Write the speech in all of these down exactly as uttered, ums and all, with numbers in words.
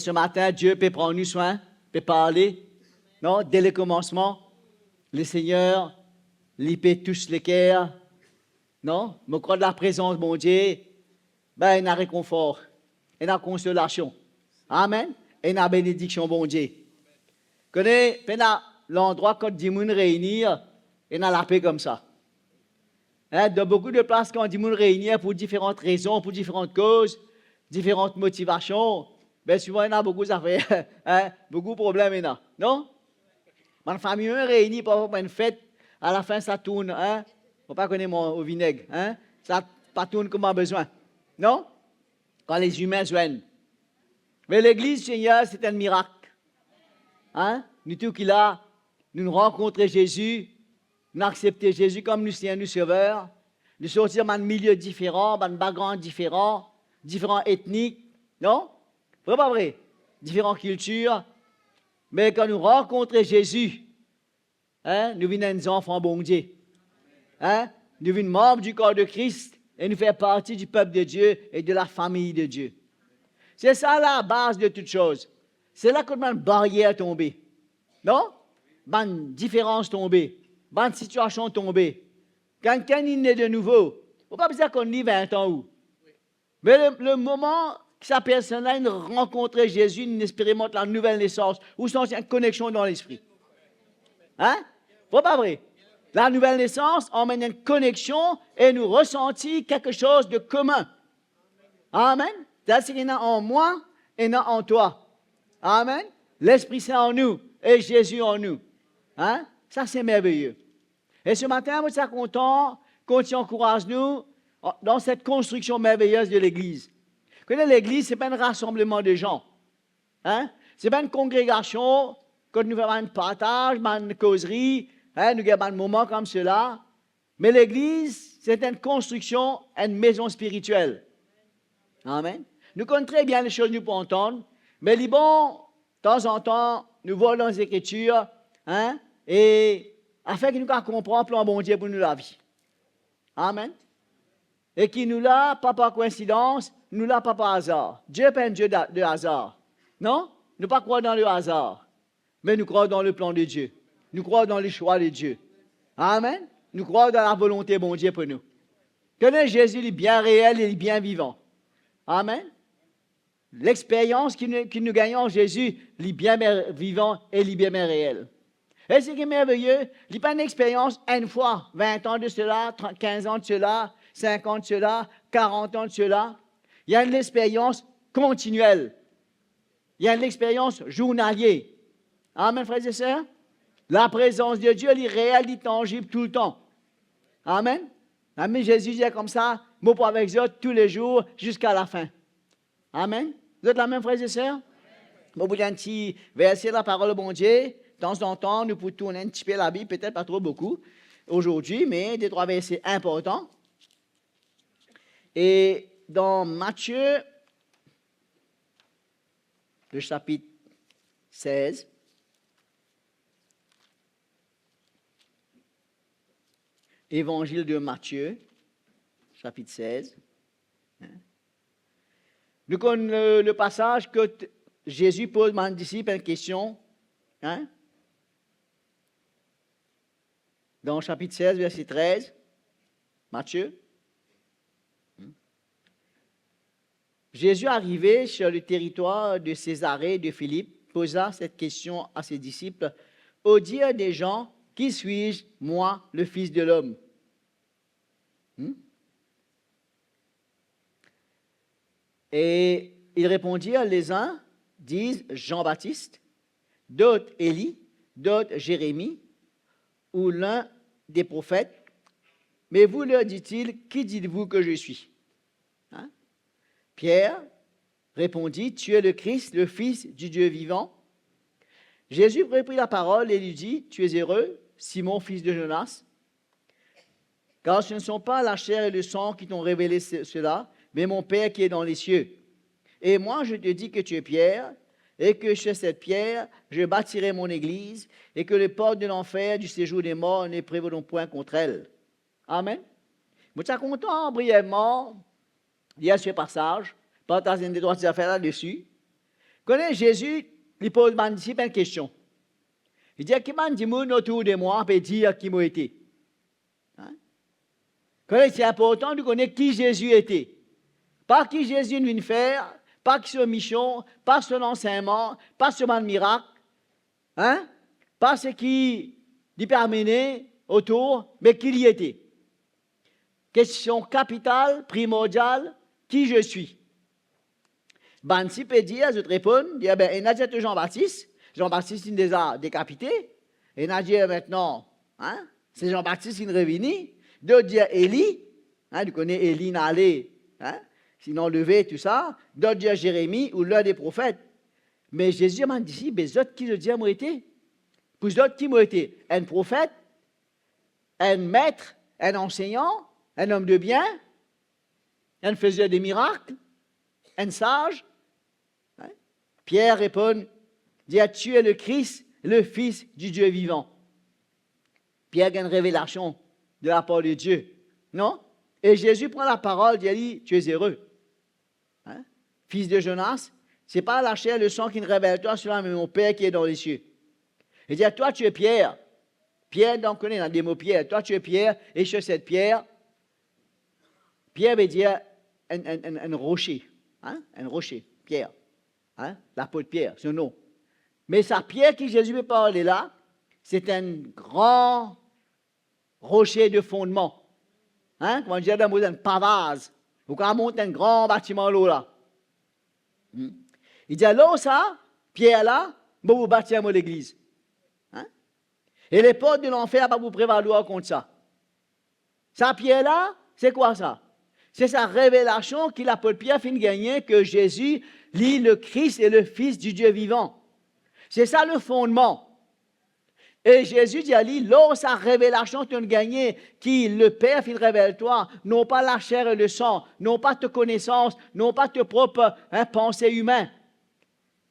Ce matin, Dieu pe pran nou swin, pe parle. Non, dès le commencement, Lesegner, li pe tous leker. Non, mo krwar laprezans Bondie, be, ena rekonfor, ena konsolasion. Amen. Ena benediksion Bondie. Kone, pena landrwa kot dimoun reini, ena lape koumsa. Hein, dan boukou de plas, kan dimoun reini pou diferan rezon, pou diferan koz, diferan motivasion, be, souvan ena boukou zafer, hein, boukou problem ena, non? Bann fami mem reini parfwa pou enn fet, alafin sa tourn, hein, mo pa kone mwa, o vineg, hein, sa pa tourn kouma bizin, non? Kan lezime zwenn. Me legliz Segner, se enn mirak. Hein? Nou tou ki la, nou rankontre Zezi, nou aksepte Zezi kom nou Segner, nou Sover. Nou sorti dan bann milie diferan, bann background diferan, diferan etnik, non? Vre pa vre? Diferan kiltir. Me kan nou rankontre Zezi, hein, nou vinn enn zanfan Bondie. Hein? Nou vinn manb di kor de Kris e nou fer parti di pep de Die e de lafami de Die. Se sa labaz de tou soz. Se la kot bann baryer tonbe. Non? Bann diferans tonbe. Bann sitiasion tonbe. Kan kikenn inn ne de nouvo, ou pa bizin konn li vin an ou. Me le, le moman ki sa personn la inn rankontre Zezi, inn experimant lanouvel nesans, ou santi enn koneksion dan lespri. Hein? Vre pa vre? Lanouvel nesans amenn enn koneksion e nou resanti kiksoz de komin. Amen. Sa seki ena an mwa, ena an twa. Amen. Lespri Sin an nou e Zezi an nou. Hein? Sa se merveye. E se matin, mo ti a kontan kontign ankouraz nou dan set konstriksion merveyez de legliz. Kone legliz, se pa enn rasanbleman de zan. Hein? Se pa enn kongregasion kot nou fer bann partaz, bann kozri, hein, nou gagn bann moman koumsela. Me legliz, se enn konstriksion, enn mezon spiritiel. Amen. Nou konn tre bien le soz nou pou antann, me li bon, tanzantan, nou vwar dan Lekritir, hein, e afin ki nou kapav konpran plan Bondie pou nou lavi. Amen. E ki nou la, pa par koinsidans, nou la pa par azar. Die pa enn Die da-, de azar. Non? Nou pa krwar dan le azar. Me nou krwar dan le plan de Die. Nou krwar dan le swa de Die. Amen. Nou krwar dan lavolonte Bondie pou nou. Kone Zezi, li bien reel e li bien vivan. Amen. Lexperyans ki nou, ki nou gagne ar Zezi, li bien, bien vivan e li bien, bien reel. E seki merveye, li pa enn experyans enn fwa, vin an de sela, tr-, kinz an de sela, sinkant an de sela, karant an de sela. Li enn lexperyans kontiniel. Li enn lexperyans zournalie. Amen, frer e ser. Laprezans de Die, li reel, li tanzib toultan. Amen. Amen. Zezi dir koumsa, mo pou avek zot toulezour ziska lafin. Amen. Zot la mem, frer e ser? Mo pou lir enn ti verse laparol Bondie. Tanzantan, nou pou tourn enn tipe Labib, petet pa tro boukou azordi, me de trwa verse inportan. E dan Matie, le sapit sez, Evanzil de Matie, sapit sez. Hein? Nou konn le, le pasaz kot Zezi poz bann disip enn kestion. Hein? Dan sapit sez, verse trez, Matie. Zezi, arive sur le teritwar de Sezare de Filip, poza set kestion a se disip, Au dire des gens, qui suis-je, moi, le Fils de l'homme? Hmm? Et ils répondirent, les uns disent Jean-Baptiste, d'autres Élie, d'autres Jérémie, ou l'un des prophètes. Mais vous, leur dit-il, qui dites-vous que je suis? Hein? Pierre répondit, tu es le Christ, le Fils du Dieu vivant. Jésus reprit la parole et lui dit, tu es heureux, Simon, fils de Jonas, car ce ne sont pas la chair et le sang qui t'ont révélé ce-, cela, mais mon Père qui est dans les cieux. Et moi, je te dis que tu es Pierre, et que sur cette pierre, je bâtirai mon église, et que les portes de l'enfer, du séjour des morts, ne prévaudront point contre elle. Amen. Mo ti a kontan brievman lir se pasaz, partaz enn de trwa ti zafer ladesi. Kone Zezi, li poz bann disip enn kestion. Li dir, "Ki bann dimoun otour de mwa pe dir ki mo ete?" Hein? Kone, se inportan nou kone ki Zezi ete. Pa ki Zezi vinn fer, pa ki so mision, pa so lansegnman, pa so bann mirak, hein? Pa seki li pe amene otour, me ki li ete. Kestion kapital, primordial, "Qui je suis?" Bann disip pe dir, zot reponn, dir, "Be, ena dir to Zan Batis, Zan Batis inn deza dekapite, ena dir aster, hein, se Zan Batis ki'nn revini, dot dir Eli, hein, nou kone Eli inn ale, hein, inn anleve, tou sa, dot dir Zeremi ou l'un des prophètes." Me Zezi dir bann disip, "Be zot, ki zot dir mo ete? Pou zot, ki mo ete? Enn profet? Enn met? Enn ansegnan? Enn om de bien? Enn fezer de mirak? Enn saz?" Hein? Pier reponn, dir, "Tu es le Christ, le Fils du Dieu vivant." Pier gagn revelasion de lapar de Die, non? E Zezi pran laparol, dir li, "Tu es heureux." Hein? Fils de Jonas, c'est pas la chair et le sang qui révèle toi cela, mais mon Père qui est dans les cieux. Il dit à toi, tu es Pierre. Pier, donk, nou kone, ena de mo Pier. Toi, tu es Pierre, et sur cette pierre, Pier ve dir enn, enn, enn, enn rose, hein? Enn rose, Pier. Hein? Lapot Pier, so nom. Me sa Pier ki Zezi pe parle la, se enn gran rose de fondman. Hein? Kouma dir dan mo, enn pavaz. Ou kav mont enn gran batiman lor la. Hmm. Li dir, "Lor sa Pier la, mo pou batir mo legliz. Hein? E leport de lanfer pa pou prevalwar kont sa." Sa Pier la, se kwa sa? Se sa revelasion ki lapot Pier finn gagne, ke Zezi, li, le Christ, est le Fils du Dieu vivant. Se sa le fondman. E Zezi dir li, "Lor sa revelasion to'nn gagne, ki Leper finn revel twa, non pa laser e lesan, non pa to konesans, non pa to prop, hein, panse imin.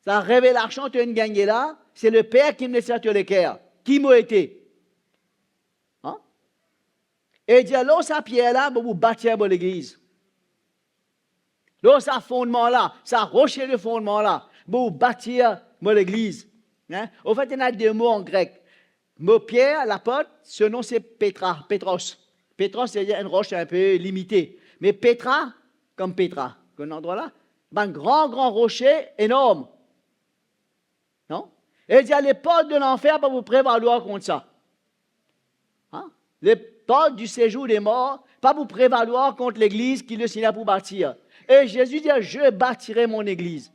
Sa revelasion to'nn gagne la, se Leper ki met dan to leker. Ki mo ete?" Hein? E dir, "Lor sa Pier la, mo pou batir mo legliz. Lor sa fondman la, sa rose de fondman la, mo pou batir mo legliz." Hein? Anfet, ena de mo an grek. Mo Pier, lapot, so nom se Petra, Petros. Petros, se enn ros inpe limite. Me Petra, kom Petra, kot landrwa la, bann gran, gran rose enorm. Non? E li dir, "Leport de lanfer pa pou prevalwar kont sa." Hein? Leport du sezour de mor pa pou prevalwar kont legliz ki Lesegner pou batir. E Zezi dir, "Je bâtirai mon église."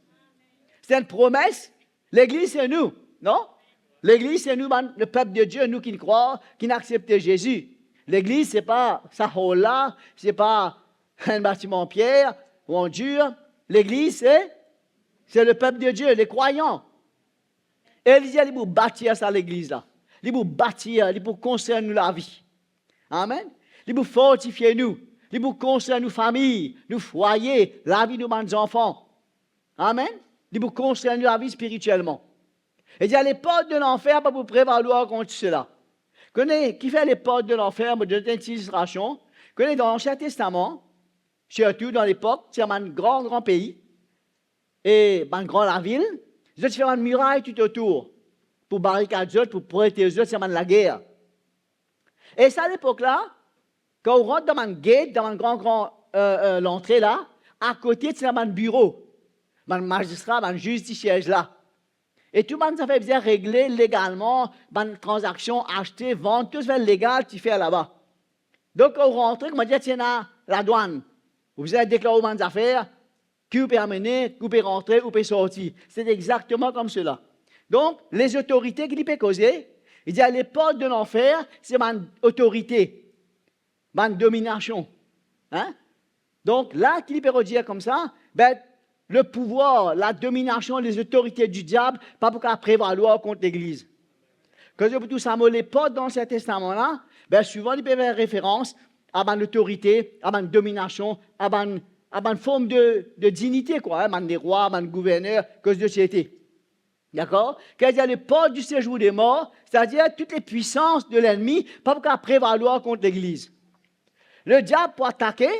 Se enn promes. Legliz se nou, non? Legliz se nou, bann, lepep de Die, nou ki krwar, ki aksepte Zezi. Legliz se pa sa hall la, se pa enn batiman an pier ou an dir. Legliz se, se lepep de Die, le krwayan. E li dir li pou batir sa legliz la. Li pou batir, li pou konstrir nou lavi. Amen. Li pou fortifie nou. Li pou konstrir nou fami, nou fwaye, lavi nou bann zanfan. Amen. Li pou konstrir nou lavi spiritielman. E dir, "Leport de lanfer pa pou prevalwar kont sela." Kone, kifer leport de lanfer, mo donn enn ti ilistrasion. Kone, dan Lansien Testaman, sirtou dan lepok, ti ena bann gran, gran pei, e bann gran lavil, zot ti fer bann miray toutotour, pou barikad zot, pou protez zot, si ena bann lager. E sa lepok la, kan ou rant dan bann get, dan bann gran, gran, euh, euh, lantre la, akote ti ena bann biro, bann mazistra, bann ziz ti siez la. E tou bann zafer bizin regle legalman, bann tranzaksion, aste, vann, tou zafer legal ti fer laba. Donk, kan ou rantre, koumadir ti ena ladwann. Ou bizin deklar ou bann zafer, ki ou pe amene, ki ou pe rantre, ou pe sorti. Se exakteman koumsa. Donk, lezotorite ki li pe koze, li dir, leport de lanfer, se bann otorite, bann dominasion. Hein? Donk, la ki li pe redir koumsa, be, lepouvwar, ladominasion, lezotorite didiab pa pou kapav prevalwar kont legliz. Kan zot pou trouv sa mo leport dan Lansien Testaman la, be, souvan li pe fer referans a bann otorite, a bann dominasion, a bann, a bann form de, de dignite, kwa, hein, bann lerwa, bann gouverner, kot zot ti ete. Dakor? Kan li dir leport du sezour de mor, setadir tou lepwisans de lennmi pa pou kapav prevalwar kont legliz. Lediab pou atake,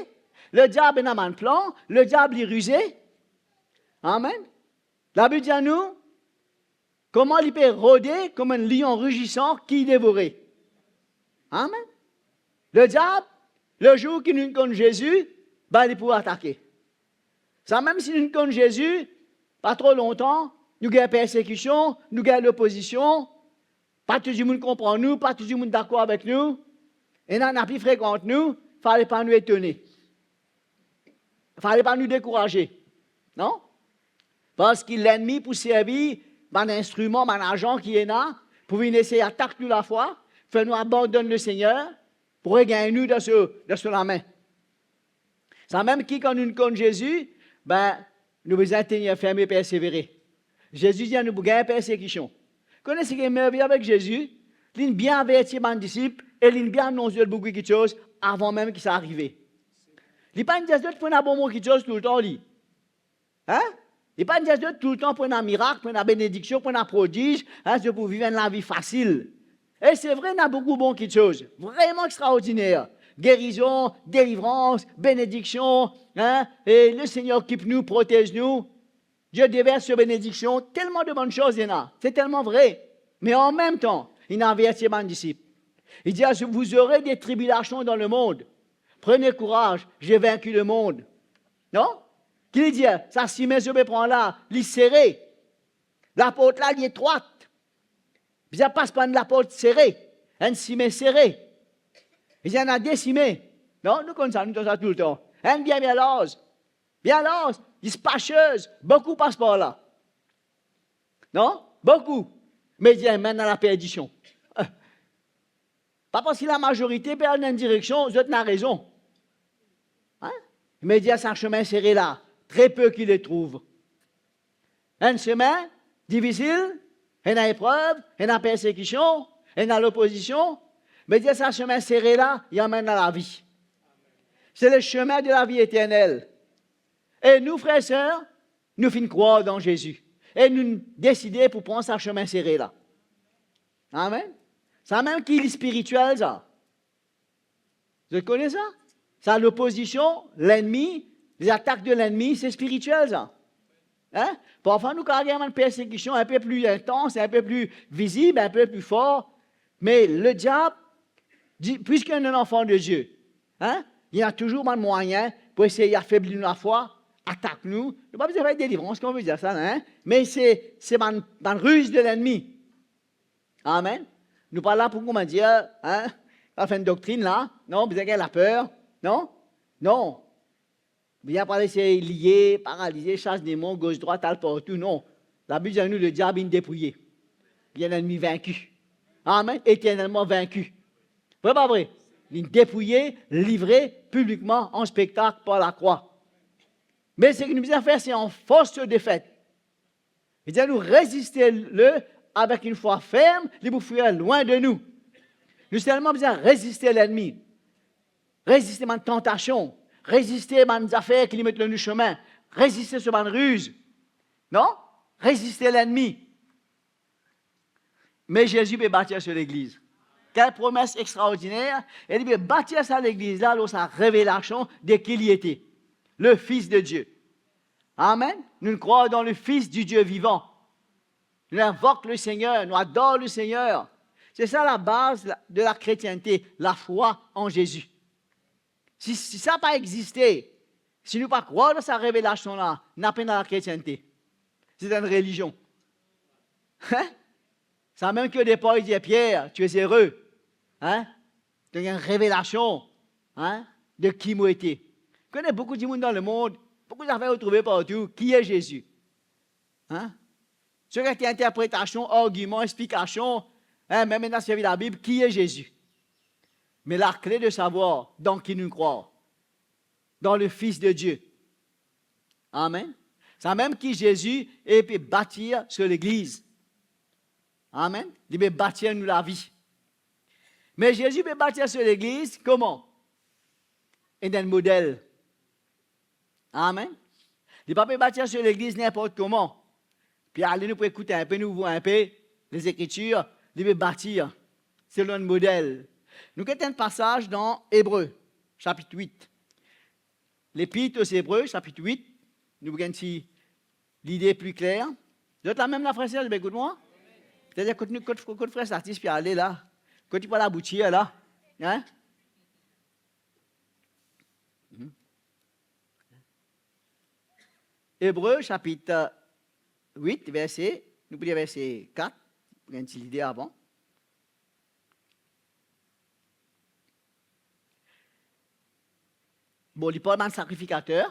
lediab ena bann plan, lediab li rize. Amen. Labib dir nou, kouma li pe rode kouma enn lion rizisan ki devore. Amen. Lediab, lezour ki nou konn Zezi, be li pou atake. Samem si nou konn Zezi, pa tro lontan, nou gagn persekision, nou gagn lopozision, pa tou dimoun konpran nou, pa tou dimoun dakor avek nou, ena, ena pi frekant nou, fale pa nou etone. Fale pa nou dekouraze, non? Parski lennmi pou servi bann instriman, bann azan ki ena, pou vinn esey atak nou lafwa, fer nou abandonn Lesegner, pou regagn nou dan so, dan so lame. Samem ki kan nou konn Zezi, be, nou bizin tenir ferm e persevere. Zezi dir nou pou gagn persekision. Kone seki merveye avek Zezi? Linn bien averti bann disip e linn bien anons zot boukou kiksoz avan mem ki sa arive. Li pa'nn dir zot pou ena bonbon kiksoz toultan li. Hein? Li pa'nn dir zot toultan pou ena mirak, pou ena benediksion, pou ena prodiz, hein, zot pou viv enn lavi fasil. E se vre, ena boukou bon kiksoz, vreman extraordiner. Gerizon, delivrans, benediksion, hein, e Lesegner okip nou, protez nou. Dieu devers so benediksion, telman de bonn soz ena, se telman vre. Me anmemtan, linn averti bann disip. Li dir, vous aurez des tribulations dans le monde. Prenez courage, j'ai vaincu le monde. Non? Ki li dir? Sa sime zot pe pran la, li sere. Laport la, li etrwat. Bizin pas par enn laport sere, enn sime sere. Bizin ena de sime. Non, nou konn sa, nou tann sa toultan. Enn bien, bien larz. Bien larz, li spasie, boukou pas par la. Non? Boukou. Me li amenn a laperdision. Pa parski lamazorite pe al dan enn direksion, zot ena rezon. Hein? Me li dir sa sime sere la, très peu qui le trouvent. Enn sime difisil, ena eprev, ena persekision, ena lopozision, me li dir sa sime sere la, li amenn a lavi. C'est le chemin de la vie éternelle. E nou, frer, ser, nou finn krwar dan Zezi. E nou deside pou pran sa sime sere la. Amen. Samem ki li spiritiel sa. Zot kone sa? Sa lopozision, lennmi, les attaques de l'ennemi, se spiritiel sa. Hein? Parfwa nou kapav gagn bann persekision enpe pli intans, enpe pli vizib, enpe pli for. Me lediab, di, puiski nou enn zanfan de Dieu, hein, li ena touzour bann mwayin pou esey afebli nou lafwa, atak nou. Nou pa bizin fer delivrans, kouma nou dir sa la, hein? Me se, se bann, bann riz de lennmi. Amen. Nou pa la pou, kouma dir, hein, al fer enn doktrin la, non, bizin gagn laper, non? Non. Bizin pa les liye, paralize, sas demon, gos, drwat, al partou, non. Labib dir nou, lediab inn depouye. Li enn lennmi vinki. Amen. Eternelman vinki. Vre pa vre? Li inn depouye, livre piblikman an spektak par lakrwa. Me seki nou bizin fer, se anfors so defet. Li dir nou reziste li avek enn fwa ferm, li pou fir lwin de nou. Nou selman bizin reziste lennmi. Reziste bann tantasion. Reziste bann zafer ki li met lor nou sime. Reziste so bann riz. Non? Reziste lennmi. Me Zezi pe batir so legliz. Kel promes extraordiner, e li pe batir sa legliz la lor sa revelasion de ki li ete, le Fils de Dieu. Amen. Nou krwar dan le Fils du Dieu vivant. Nou invok Lesegner, nou ador Lesegner. Se sa labaz la, de lakretiennte, lafwa an Zezi. Si, si sa pa existe, si nou pa krwar dan sa revelasion la, napa ena lakretiennte. Se enn relizion. Hein? Samem ki odepar li dir Pier, tu es heureux. Hein? To gagn revelasion, hein, de ki mo ete. Kone boukou dimoun dan lemond, boukou zafer ou trouve partou, ki e Zezi? Hein? Zot gagn interpretasion, argiman, explikasion, hein, mem ena servi Labib, ki e Zezi? Me lakle de savwar dan ki nou krwar, dan le Fils de Dieu. Amen. Samem ki Zezi e pe batir so legliz. Amen. Li pe batir nou lavi. Me Zezi pe batir so legliz kouma? Ena enn model. Amen. Li pa pe batir so legliz ninport kouma. Pi ale nou pou ekout enpe, nou vwar enpe Lezekritir, li pe batir selon enn model. Nou get enn pasaz dan Ebre, sapit wit. Lepit o Zebre, sapit wit, nou pou gagn enn ti lide pli kler. Zot la mem la, frer, ser, zot ekout mwa? Setadir, kot nou, kot, kot frer Satis pe ale la, kot li pou al aboutir la, hein? Mhm. Ebre, sapit wit, verse, nou pou lir verse kat, pou gagn ti lide avan. Bon, li parl bann sakrifikater,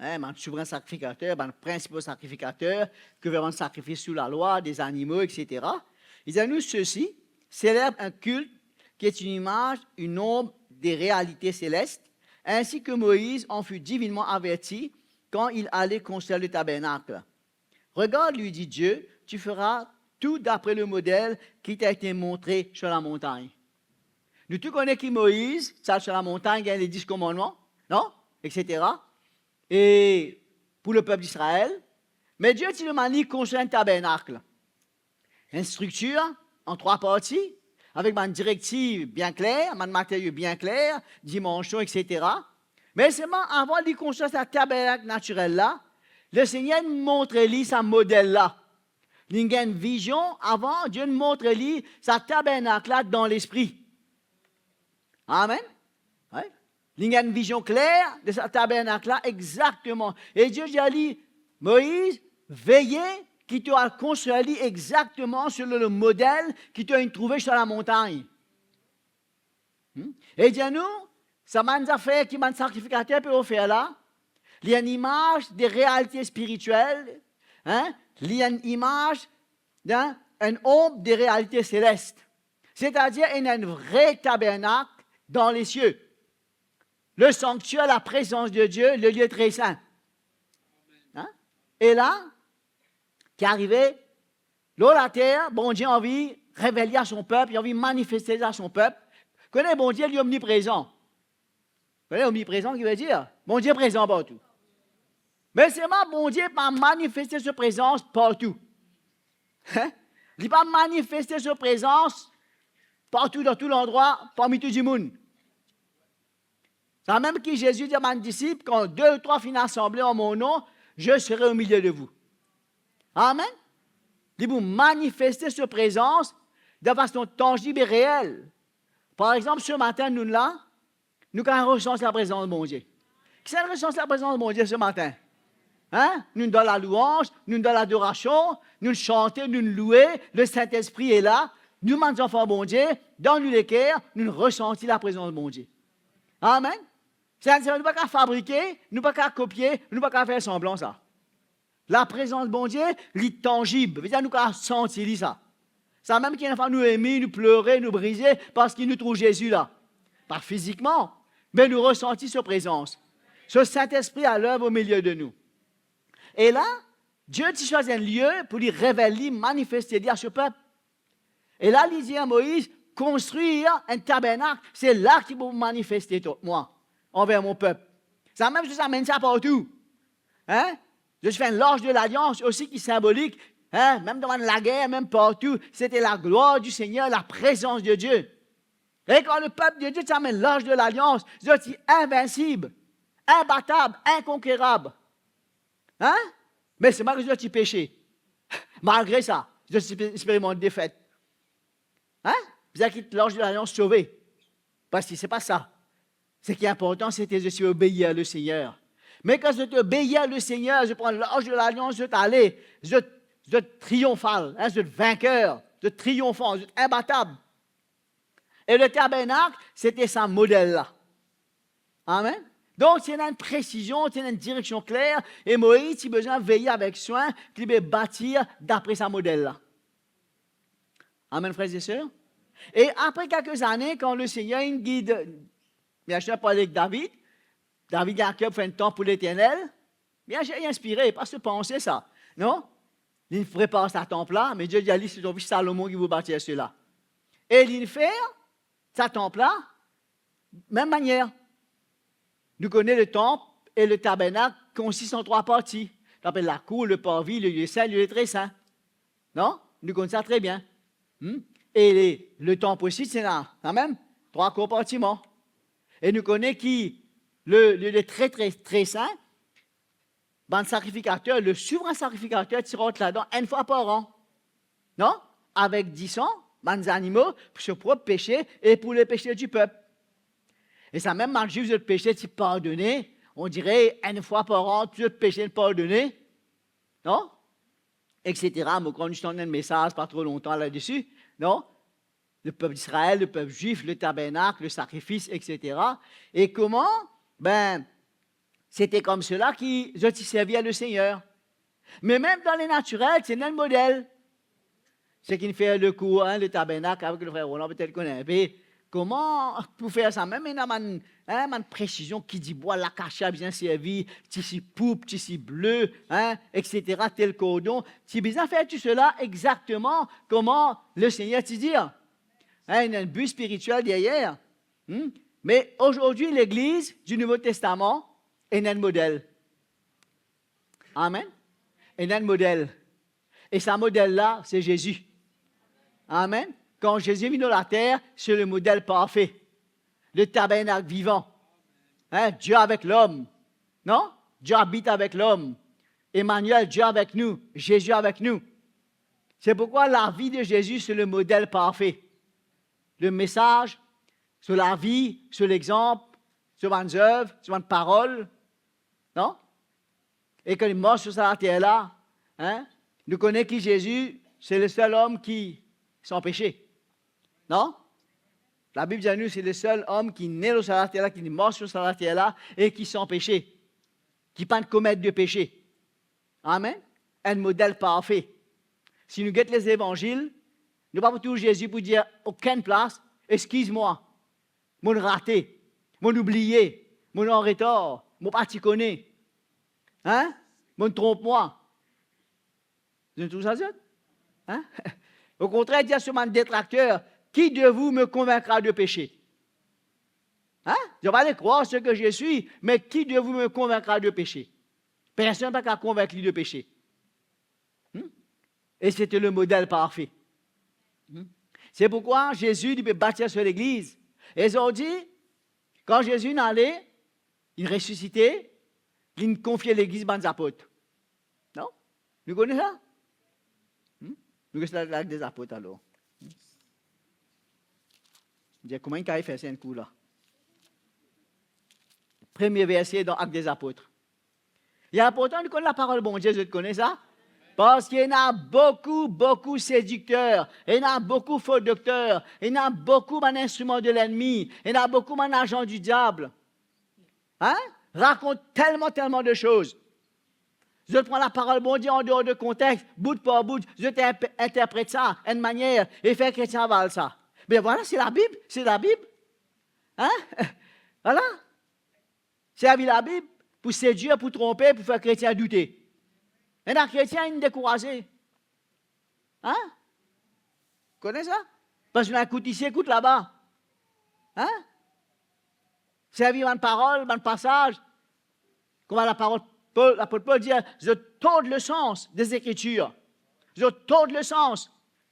hein, bann souvrin sakrifikater, bann prinsipal sakrifikater, ki fer bann sakrifis sou lalwa, de zanimo, et cetera. Li dir nou, ceux-ci célèbrent un culte qui est une image, une ombre des réalités célestes, ainsi que Moïse en fut divinement averti quand il allait construire le tabernacle. Regarde, lui dit Dieu, tu feras tout d'après le modèle qui t'a été montré sur la montagne. Nou tou kone ki Moiz ti al lor lamontagn, gagn le dis komannman, non? Etsetera. E pou lepep Izrael. Me Dieu ti demann li konstrir enn tabernak, enn striktir an trwa parti, avek bann direktiv bien kler, bann materio bien kler, dimansion, etsetera. Me selman, avan li konstrir sa tabernak natirel la, Lesegner montre li sa model la. Li gagn enn vizion avan, Dieu montre li sa tabernak la dan lespri. Amen. Wi. Li gagn enn vizion kler de sa tabernak la, exakteman. E Dieu dir li, Moiz, veye ki to al konstrir li exakteman selon le model ki to inn trouve lor lamontagn. Hmm? E dir nou, sa bann zafer ki bann sakrifikater pe ofer la, li enn imaz de realite spiritiel, hein? Li enn imaz, hein, enn onb de realite selest. Setadir, ena enn vre tabernak dan lesie. Le sanktier, la prezans de Dieu, le lie tre sin. Hein? E la, ki arive, lor later, Bondie anvi revel li a son pep, li anvi manifeste li a son pep. Kone Bondie, li omniprezan. Kone omniprezan ki vedir? Bondie prezan partou. Me selman Bondie pa manifeste so prezans partou. Hein? Li pa manifeste so prezans partou, dan tou landrwa, parmi tou dimoun. Samem ki Zezi dir bann disip, kan de ou trwa finn asanble an mo nom, je serai au milieu de vous. Amen. Li pou manifeste so prezans de fason tanzib e reel. Par exanp, se matin, nou la, nou kapav resanti laprezans Bondie. Kisannla resanti laprezans Bondie se matin? Hein? Nou dan lalouanz, nou dan ladorasion, nou sante, nou loue, Lesintespri est la, nou bann zanfan Bondie, dan nou leker, nou resanti laprezans Bondie. Amen. Sa, sa, nou pa kapav fabrike, nou pa kapav kopie, nou pa kapav fer sanblan sa. Laprezans Bondie, li tanzib, vedir nou kapav santi li sa. Samem ki ena fwa nou eme, nou plore, nou brize, parski nou trouv Zezi la. Pa fizikman, me nou resanti so prezans. So Sintespri a lev o milie de nou. E la, Dieu ti swazir enn lie pou li revel li, manifeste li a so pep. E la, li dir Moiz, konstrir enn tabernak, se la ki pou manifeste to, mwa, anver mo pep. Samem zot amenn sa partou. Hein? Zot fer enn larz de lalians osi ki sinbolik, hein? Mem dan bann lager, mem partou, sete laglwar di Segner, laprezans de Dieu. E kan lepep de Dieu ti amenn larz de lalians, zot ti invinsib, inbatab, inkonkerab. Hein? Me selman ki zot ti pese. Malgre sa, zot ti pe-, experimant defet. Hein? Bizin kit larz de lalians sove. Parski se pa sa. Seki inportan, sete zot ti obeir Lesegner. Me kan zot obeir Lesegner, zot pran larz de lalians, zot ale, zot, zot triyonfal, hein, zot vinker, zot triyonfan, zot inbatab. E le tabernak, sete sa model la. Amen. Donk, ti ena enn presizion, ti ena enn direksion kler, e Moiz ti bizin veye avek swin ki li pe batir dapre sa model la. Amen, frer e ser. E apre kelke zane, kan Lesegner inn gid, biensir, parle avek David, David gagn ker pou fer enn tanp pou Leternel, biensir, li inspire, pa so panse sa, non? Li prepar sa tanp la, me Dieu dir li, se to fis Salomon ki pou batir sela. E li fer sa tanp la, mem manier. Nou kone le tanp e le tabernak konstis an trwa parti. Li apel lakour, le parvi, le lie sin, le lie tre sin. Non? Nou konn sa tre bien. Hmm? E le, le tanp osi, ti ena, kanmem, trwa konpartiman. E nou kone ki le, le, le tre, tre, tre sin, bann sakrifikater, le souvrin sakrifikater ti rant ladan enn fwa par an. Non? Avek disan, bann zanimo, pou so prop pese e pou lepese dipep. E samem bann Zwif, zot pese ti pardone, on dire enn fwa par an, tou zot pese inn pardone. Non? Etsetera. Mo krwar nou ti tann enn mesaz pa tro lontan ladesi, non? Lepep Izrael, lepep Zwif, le tabernak, le sakrifis, etsetera. E kouma, be, sete koumsa ki zot ti servi Lesegner. Me mem dan lenatirel, ti ena enn model. Seki inn fer lekour, hein, le tabernak avek le frer Roland, petet konn enpe. Kouma pou fer sa, mem ena bann, hein, bann presizion ki dibwa lakasia bizin servi, tisi poupou, tisi ble, hein, etsetera, tel kordon. Ti bizin fer tou sela exakteman kouma Lesegner ti dir. Hein, ena enn bi spiritiel deryer. Hmm? Me azordi, legliz di Nouvo Testaman ena enn model. Amen. Ena enn model. E sa model la, se Zezi. Amen. Kan Zezi vinn lor later, se le model parfe. Le tabernak vivan. Hein, Dieu avec l'homme. Non? Dieu habite avec l'homme. Emmanuel, Dieu avec nous. Jésus avec nous. Se pourkwa lavi de Zezi, se le model parfe. Le mesaz, so lavi, so lexanp, so bann zev, so bann parol. Non? E kan li mars lor sa later la, hein, nou kone ki Zezi, se le sel om ki san pese. Non? Labib dir nou, se le sel om ki ne lor sa later la, ki mars lor sa later la, e ki san pese, ki pa'nn komet de pese. Amen? Enn model parfe. Si nou get Lezevanzil, nou pa pou trouv Zezi pou dir okenn plas, "Eskiz mwa, mo'nn rate, mo'nn oubliye, mo'nn anretar, mo pa ti kone, hein, mo'nn tronp mwa." Zot trouv sa, zot? Hein? Okontrer, dir so bann detrakter, "Qui de vous me convaincra de péché?" Hein? Zot pa le krwar ce que je suis, mais qui de vous me convaincra de péché? Personn pa kav konvink li de pese. Hmm? E sete le model parfe. Hmm? Se pourkwa Zezi, li pe batir so legliz. E zordi, kan Zezi inn ale, li resisite, li konfie legliz bann zapot. Non? Nou kone sa? Hmm? Nou get sa Actes des Apôtres alor. Hmm? Dir kouma li kav fer sa enn kou la. Premie verse dan Actes des Apôtres. Li inportan nou konn laparol Bondie, zot kone sa? Parski ena boukou, boukou sedikter, ena boukou fo dokter, ena boukou bann instriman de lennmi, ena boukou bann azan di diab. Hein? Rakont telman, telman de soz. Zot pran laparol Bondie an deor de kontex, bout par bout, zot inp-, interpret sa enn manier e fer kretien aval sa. Be vwala, se Labib, se Labib. Hein? Vwala. Servi Labib pou sedir, pou tronpe, pou fer kretien doute. Ena kretien inn dekouraze. Hein? Kone sa? Parski nou ekout isi, ekout laba. Hein? Servi bann parol, bann pasaz. Kouma laparol Pol, lapot Pol dir, zot tord le sans de Zekritir. Zot tord le sans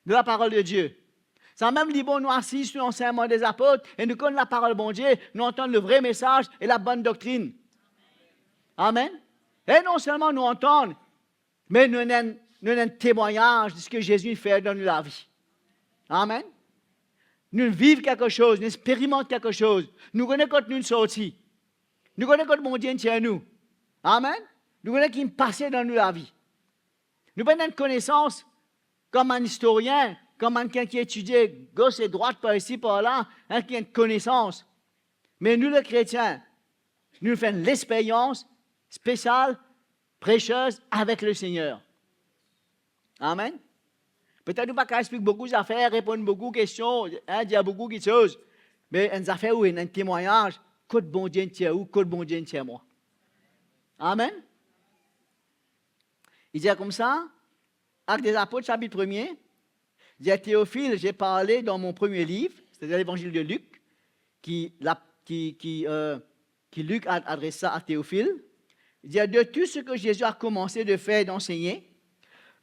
de laparol de Die. Samem li bon nou asiz sou lansegnman de zapot e nou konn laparol Bondie, nou antann le vre mesaz e labonn doktrinn. Amen. E non selman nou antann, me nou ena enn, nou ena enn temwagnaz de seki Zezi inn fer dan nou lavi. Amen. Nou viv kiksoz, nou experimant kiksoz. Nou kone kot nou sorti. Nou kone kot Bondie inn tir nou. Amen. Nou kone ki inn pase dan nou lavi. Nou pa ena enn konesans kom bann istorien, kom bann kikenn ki etidie gos e drwat, par isi, par la, hein, ki ena enn konesans. Me nou, le kretien, nou fer enn lesperyans spesial, presiez avek Lesegner. Amen. Petet nou pa kav explik boukou zafer, reponn boukou kestion, hein, dir boukou kiksoz, me enn zafer ou ena enn temwagnaz, kot Bondie inn tir ou, kot Bondie inn tir mwa. Amen. Li dir koumsa, Actes des Apôtres, chapitre premier, dir, Théophile, j'ai parlé dans mon premier livre, c'est-à-dire l'évangile de Luc, ki la, ki, ki, euh, ki Luc a adres sa a Théophile, li dir, de tout ce que Jésus a commencé de faire et d'enseigner,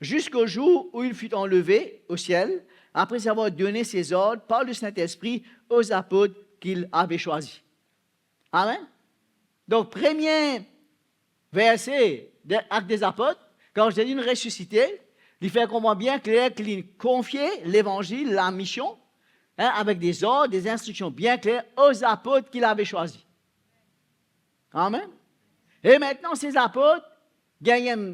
jusqu'au jour où il fut enlevé au ciel, après avoir donné ses ordres par le Saint-Esprit aux apôtres qu'il avait choisis. Amen. Donk, premie verse de, Actes des Apôtres, kan Zezi inn resisite, li fer konpran bien kler ki li konfie levanzil, lamision, hein, avek de zord, de instriksion bien kler o zapot ki li ave swazi. Amen. E aster, se zapot gagn enn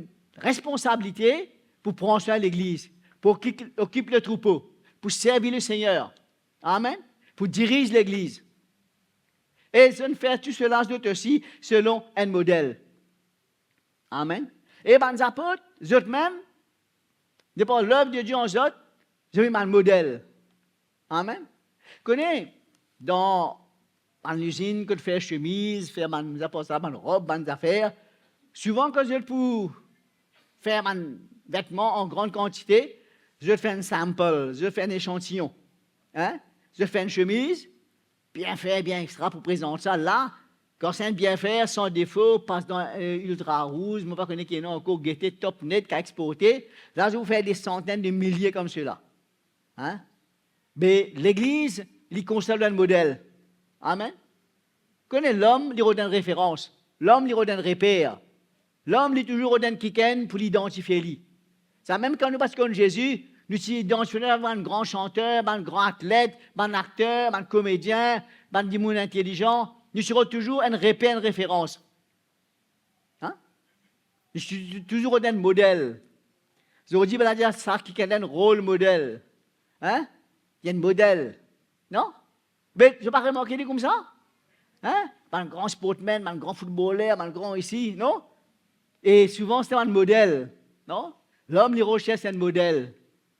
responsabilite pou pran swin legliz, pou okip, okip le troupeau, pou servi Lesegner. Amen. Pou diriz legliz. E zot fer tou sela, zot osi, selon enn model. Amen. E bann zapot, zot mem, depar lev de Die an zot, zot vinn bann model. Amen. Kone, dan bann lizinn, kot fer semiz, fer bann, zot apel sa, bann rob, bann zafer, souvan kan zot pou fer bann vetman an gran kantite, zot fer enn sample, zot fer enn esantiyon. Hein? Zot fer enn semiz, bien fer, bien extra pou prezant sa la. Kan sa inn bien fer, san defo, pas dan, eh, iltra rouz, mo pa kone ki nom ankor, gete, top net, kav exporte. La, zot pou fer de santenn de milie koumsa la. Hein? Me legliz, li konserv enn model. Amen. Kone lom, li rod enn referans. Lom, li rod enn reper. Lom, li touzour rod enn kikenn pou li idantifie li. Samem kan nou pa ti konn Zezi, nou ti idantifie nou avek bann gran santer, bann gran atlet, bann akter, bann komedien, bann dimoun intelizan. Nou ti rod touzour enn reper, enn referans. Hein? Li ti, ti, touzour rod enn model. Zordi, bann la dir sa kikenn enn rol model. Hein? Li enn model. Non? Me, zot pa remarke li koumsa? Hein? Bann gran sportmenn, bann gran foutboler, bann gran isi, non? E souvan, se bann model, non? Lom, li resers enn model,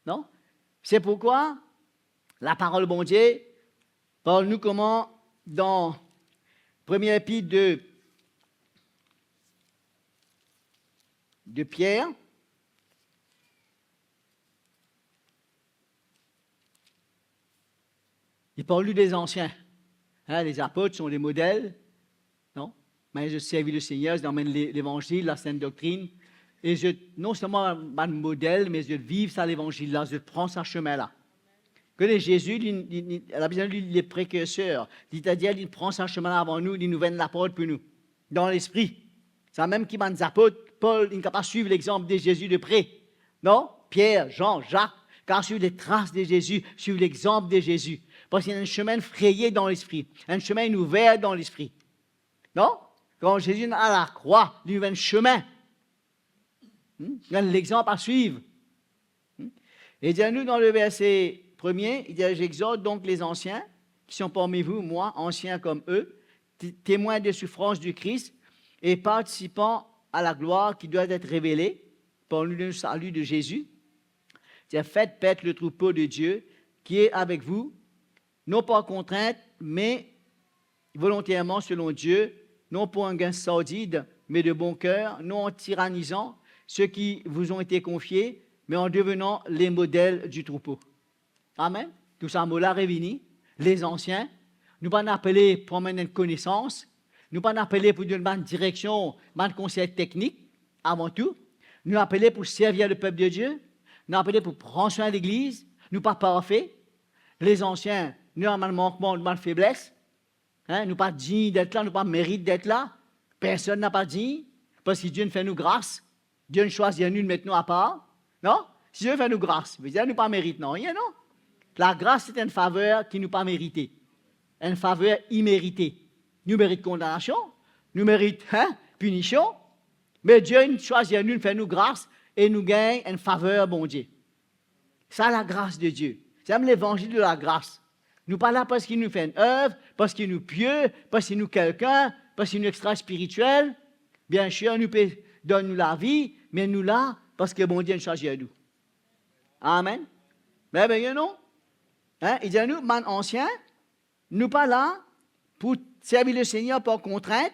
non? Se pourkwa laparol Bondie parl nou kouma dan premie epit de, de Pier, li parl nou de zansien. Hein, lezapot son de model, non? Me zot servi Lesegner, zot amenn le-, levanzil, lasint doktrin. E zot, non selman bann model, me zot viv sa levanzil la, zot pran sa sime la. Kone Zezi, li, li, li, la bizin li, le prekerser, setadir li pran sa sime la avan nou, li ouver laport pou nou, dan lespri. Samem ki bann zapot, Pol, inn kapav swiv lexanp de Zezi de pre. Non? Pier, Zan, Zak, kapav swiv letras de Zezi, swiv lexanp de Zezi. Parski enn sime freye dan lespri, enn sime ouver dan lespri. Non? Kan Zezi al lakrwa, li ouver enn sime. Hmm? Enn lexanp a swiv. Hmm? E dir nou dan le verse premie, li dir, "J'exhorte donc les anciens qui sont parmi vous, moi, ancien comme eux, té-, témoins des souffrances du Christ et participants à la gloire qui doit être révélée." Parl nou de salut de Zezi. Dir, "Faites paître le troupeau de Dieu qui est avec vous, non par contrainte, mais volontairement selon Dieu, non pour un gain sordide, mais de bon cœur, non en tyrannisant ceux qui vous ont été confiés, mais en devenant les modèles du troupeau." Amen. Tou sa mo la revini, lezansien, nou pa apele pou amenn enn konesans, nou pa apele pou donn bann direksion, bann konsey teknik avan tou. Nou apele pou servi lepep de Die, nou apele pou pran swin legliz, nou pa parfe. Lezansien, nou ena bann mankman, nou ena bann febles. Hein, nou pa dign det la, nou pa merit det la. Personn napa dign, parski Die inn fer nou gras, Die inn swazir nou, met nou apar. Non? Si Die fer nou gras, vedir nou pa merit nanye, non? Lagras se enn faver ki nou pa merite. Enn faver imerite. Nou merit kondanasion, nou merit, hein, pinision, me Die inn swazir nou, inn fer nou gras e nou gagn enn faver Bondie. Sa lagras de Die. Sa mem levanzil de lagras. Nou pa la parski nou fer enn ev, parski nou pie, parski nou kelkin, parski nou extra spiritiel. Biensir, nou pe donn nou lavi, me nou la parski Bondie inn swazir nou. Amen. Be, be, non? Hein? Li dir nou, bann ansien, nou pa la pou servi Lesegner par kontrint,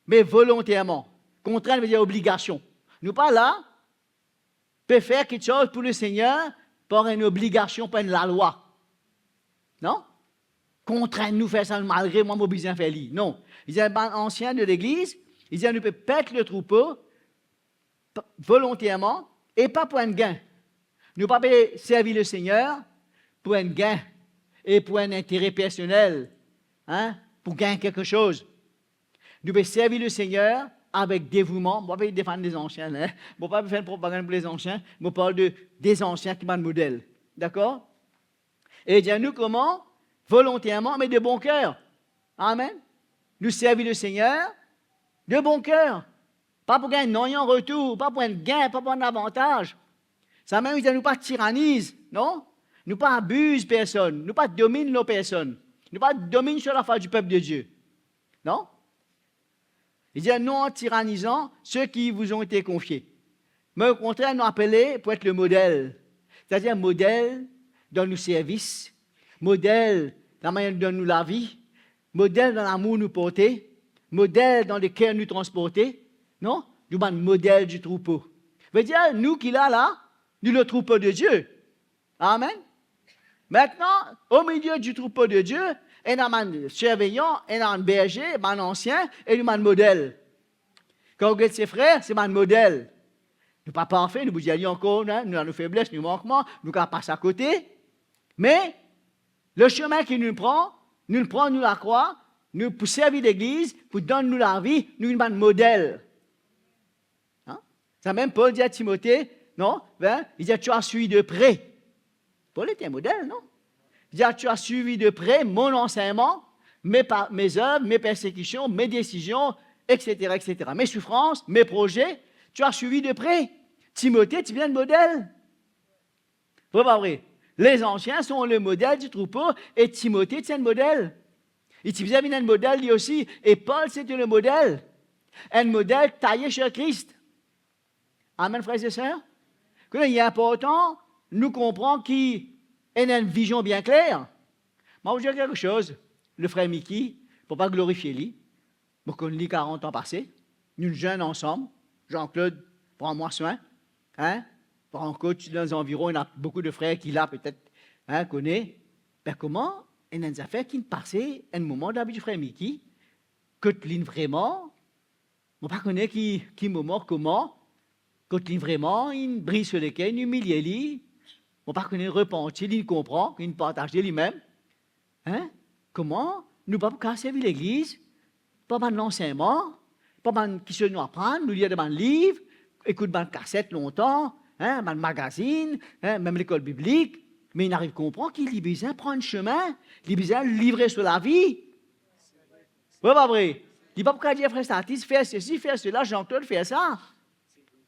me volonterman. Kontrint vedir obligasion. Nou pa la pe fer kiksoz pou Lesegner par enn obligasion, par enn lalwa. Non? Kontrinn nou fer sa malgre mwa mo bizin fer li. Non. Li dir bann ansien de legliz, li dir nou pe pet le troupeau p-, volonterman e pa pou enn gin. Nou pa pe servi Lesegner pou enn gin e pou enn intere personel, hein, pou gagn kiksoz. Nou pe servi Lesegner avek devouman. Mo pa pe defann lezansien la, hein. Mo pa pe fer propagann pou lezansien. Mo parl de, dezansien ki bann model. Dakor? E dir nou kouma, volonterman, me de bon ker. Amen. Nou servi Lesegner de bon ker. Pa pou gagn nanye an retour, pa pou enn gin, pa pou enn avantaz. Samem, li dir nou pa tiraniz, non? Nou pa abiz personn, nou pa dominn lor personn. Nou pa dominn sur la face du peuple de Dieu. Non? Li dir, non an tiranizan ceux qui vous ont été confiés. Me okontrer, nou apele pou et le model. Setadir model dan nou servis, model dan manier nou donn nou lavi, model dan lamour nou porte, model dan leker nou transporte. Non? Nou bann model di troupo. Vedir, nou ki la la, nou le troupo de Dieu. Amen. Maintenant, au milieu du troupeau de Dieu, ena bann serveyan, ena bann berze, bann ansien, e nou bann model. Kan ou get se frer, se bann model. Nou pa parfe, nou pou dir li ankor, hein, nou ena nou febles, nou mankman, nou kapav pas akote. Me, le chemin ki nou pran, nou pran nou lakrwa, nou pou servi legliz, pou donn nou lavi, nou ena bann model. Hein? Samem Pol dir Timote, non? Hein? Li dir, tu as suivi de près. Pol ete enn model, non? Li dir, tu as suivi de près mon enseignement, mes pa-, mes œuvres, mes persécutions, mes décisions, et cetera, et cetera. Mes souffrances, mes projets, tu as suivi de près. Timote ti bizin enn model. Vre pa vre? Les anciens sont le modèle du troupeau e Timote ti enn model. Li ti bizin vinn enn model li osi, e Pol sete le model. Enn model taye sur Kris. Amen, frer e ser. Kone, li inportan nou konpran ki ena enn vizion bien kler. Mo pou dir kelke soz, le frer Miki, pou pa glorifie li, mo konn li karant an pase, nou zenn ansam, Jean-Claude pran mwa swin, hein, pran kot dan zanviron, ena boukou de frer ki la petet, hein, kone, be kouma, ena enn zafer ki pase enn moman dan lavi frer Miki, kot linn vreman, mo pa kone ki, ki moman, kouma, kot linn vreman, inn briz so leker, inn imilie li, mo pa kone, repanti, linn konpran, linn partaz limem, Hein? Kouma nou pa pou kapav servi legliz, pa bann lansegnman, pa bann kisinn nou aprann, nou lir dan bann liv, ekout bann kaset lontan, hein, bann magazinn, hein, mem lekol biblik, me inn ariv konpran ki li bizin pran sime, li bizin livre so lavi. Vre pa vre? Li pa pou kapav dir frer Statis, fer sesi, fer sela, Jean-Claude, fer sa.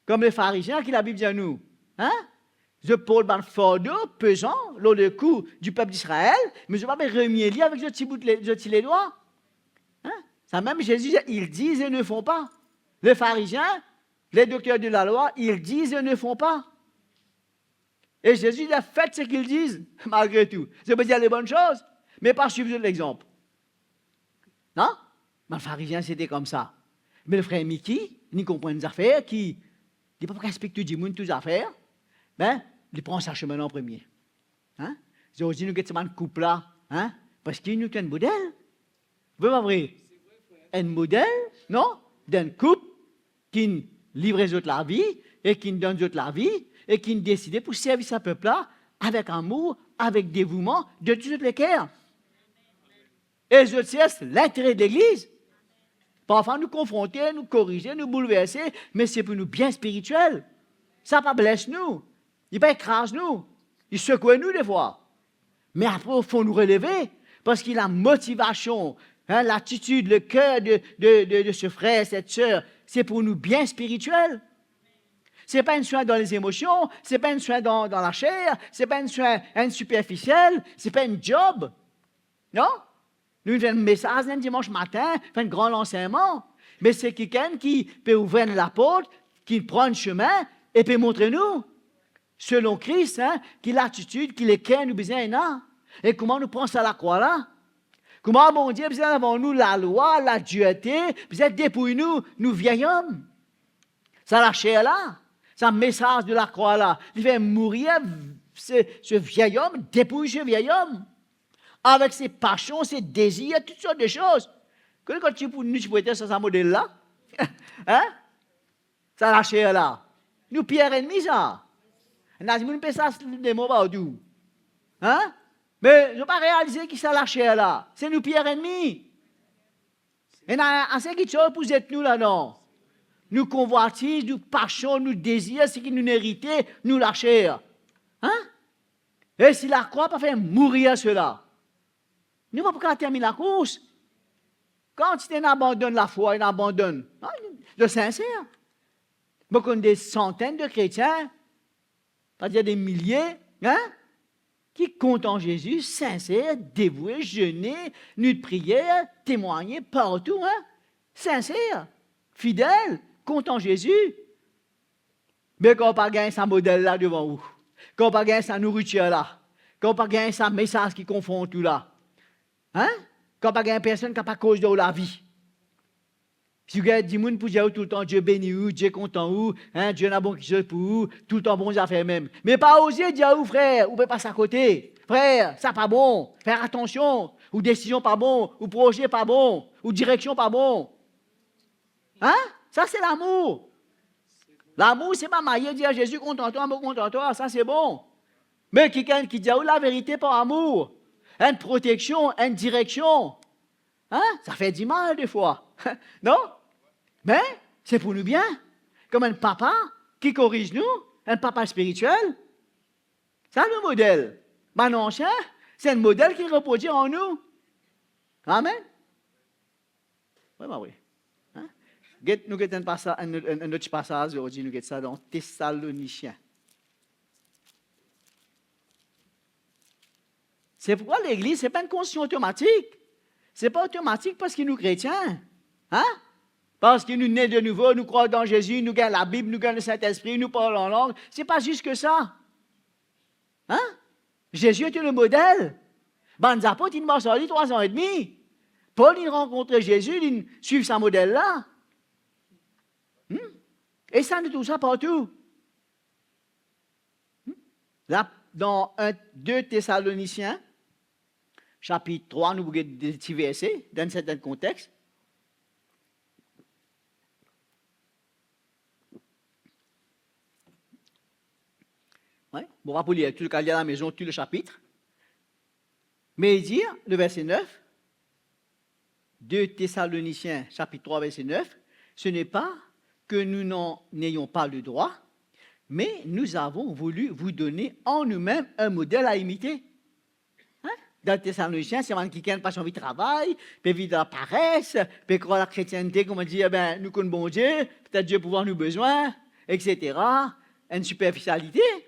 Kom le Farizien ki Labib dir nou, hein? Zot port bann fardo pezan lor lekou dipep Izrael, me zot pa pe remie li avek zot ti bout le-, zot ti ledwa. Hein? Samem Zezi, ils disent et ne font pas. Le Farizien, les docteurs de la loi, ils disent et ne font pas. E Zezi, li fais ce qu'ils disent, malgre tou. Zot pe dir lebonn soz, me pa swiv zot lexanp. Non? Bann Farizien sete koumsa. Me le frer Miki, li konpran enn zafer ki, li pa pou kapav explik tou dimoun tou zafer, be, li pran sa sime la an premie. Hein? Zordi nou get sa bann koup la, hein? Parski nou ti enn model. Vre pa vre? Enn model, non? D'enn koup ki'nn livre zot lavi e ki'nn donn zot lavi e ki'nn deside pou servi sa pep la avek amour, avek devouman, de tou zot leker. E zot sers lintere legliz. Parfwa nou konfronte, nou korize, nou boulverse, me se pou nou bien spiritiel. Sa pa bles nou, li pa ekraz nou, li sekwe nou defwa. Me apre, o fon, nou releve, parski lamotivasion, hein, latitid, leker de, de, de, de se frer, set ser, se pou nou bien spiritiel. Se pa enn swin dan lezemosion, se pa enn swin dan, dan laser, se pa enn swin, enn siperfisiel, se pa enn job. Non? Nou fer enn mesaz, enn dimans matin, fer enn gran lansegnman. Me se kikenn ki pe ouver enn laport, ki pran enn sime e pe montre nou, selon Kris, hein, ki latitid, ki leker nou bizin ena. E kouma nou pran sa lakrwa la. Kouma Bondie bizin lav nou lalwa, ladurte, bizin depouy nou, nou viey om. Sa laser la, sa mesaz de lakrwa la, li fer mourir se, se viey om, depouy se viey om. Avek se pasion, se dezir, tou sort de soz. Kone kan ti pou, nou ti pou ete sa, sa model la? Hein? Sa laser la. Nou pir ennmi sa. Ena dimoun pe sas demon partou. Hein? Me zot pa realize ki sa laser la, se nou pir ennmi. Ena ase kiksoz pou zet nou ladan. nou konvwatiz, nou pasion, nou dezir, seki nou nerite, nou laser. Hein? E si lakrwa pa fer mourir sela, nou pa pou kapav terminn lakours. Kantite ena abandonn lafwa, ena abandonn. Hein? Zot sinser. Mo konn de santenn de kretien, pa dir de milie, hein, ki kontan Zezi, sinser, devoue, zene, nwit priyer, temwagne partou, hein, sinser, fidel, kontan Zezi. Me kan ou pa gagn sa model la devan ou, kan ou pa gagn sa nouritir la, kan ou pa gagn sa mesaz ki konfront ou la, hein, kan ou pa gagn personn kapav koz dan ou lavi, si ou gagn dimoun pou dir ou toultan, "Die beni ou, Die kontan ou, hein, Die ena bon kiksoz pou ou, toultan bon zafer mem." Me pa oze dir ou, "Frer, ou pe pas akote. Frer, sa pa bon. Fer atansion. Ou desizion pa bon. Ou proze pa bon. Ou direksion pa bon." Hein? Sa se lamour. Lamour, se pa maye dir, "Zezi kontan twa, mo kontan twa," sa se bon. Me kikenn ki dir ou laverite par amour, enn proteksion, enn direksion, hein? Sa fer dimal defwa, non? Me se pou nou bien. Kouma enn papa ki koriz nou, enn papa spiritiel, sa nou model. Bann ansien, se enn model ki reprodwir an nou. Amen. Wi, ba wi. Hein? Get, nou get enn pasa-, enn, enn, enn lot pasaz, zordi nou get sa dan Tesalonisien. Se poukwa legliz, se pa enn konstritraksion otomatik. Se pa otomatik parski nou kretien. Hein? Parski nou ne de nouvo, nou krwar dan Zezi, nou gagn Labib, nou gagn Lesintespri, nou parl an lang. Se pa zis ki sa. Hein? Zezi ete le model. Bann zapot, inn mars ar li trwa zan edmi. Pol, linn rankontre Zezi, linn swiv sa model la. Hmm? E sa, nou trouv sa partou. Hmm? La, dan enn, de Tesalonisien, sapit trwa, nou pou get de ti verse, dan serten kontex. Wi, bon, pa pou lir, tou, kapav lir alamezon, tou le sapit. Me li dir, le verse nef, de Tesalonisien, sapit trwa, verse nef, "Ce n'est pas que nous n'en ayons pas le droit, mais nous avons voulu vous donner en nous-mêmes un modèle à imiter." Hein? Dan Tesalonisien, se bann kikenn pa ti anvi travay, pe viv dan lapares, pe krwar lakretiennte, kouma dir, "Be, nou konn Bondie, petet Die pou vwar nou bezwin," etsetera. Enn siperfisialite.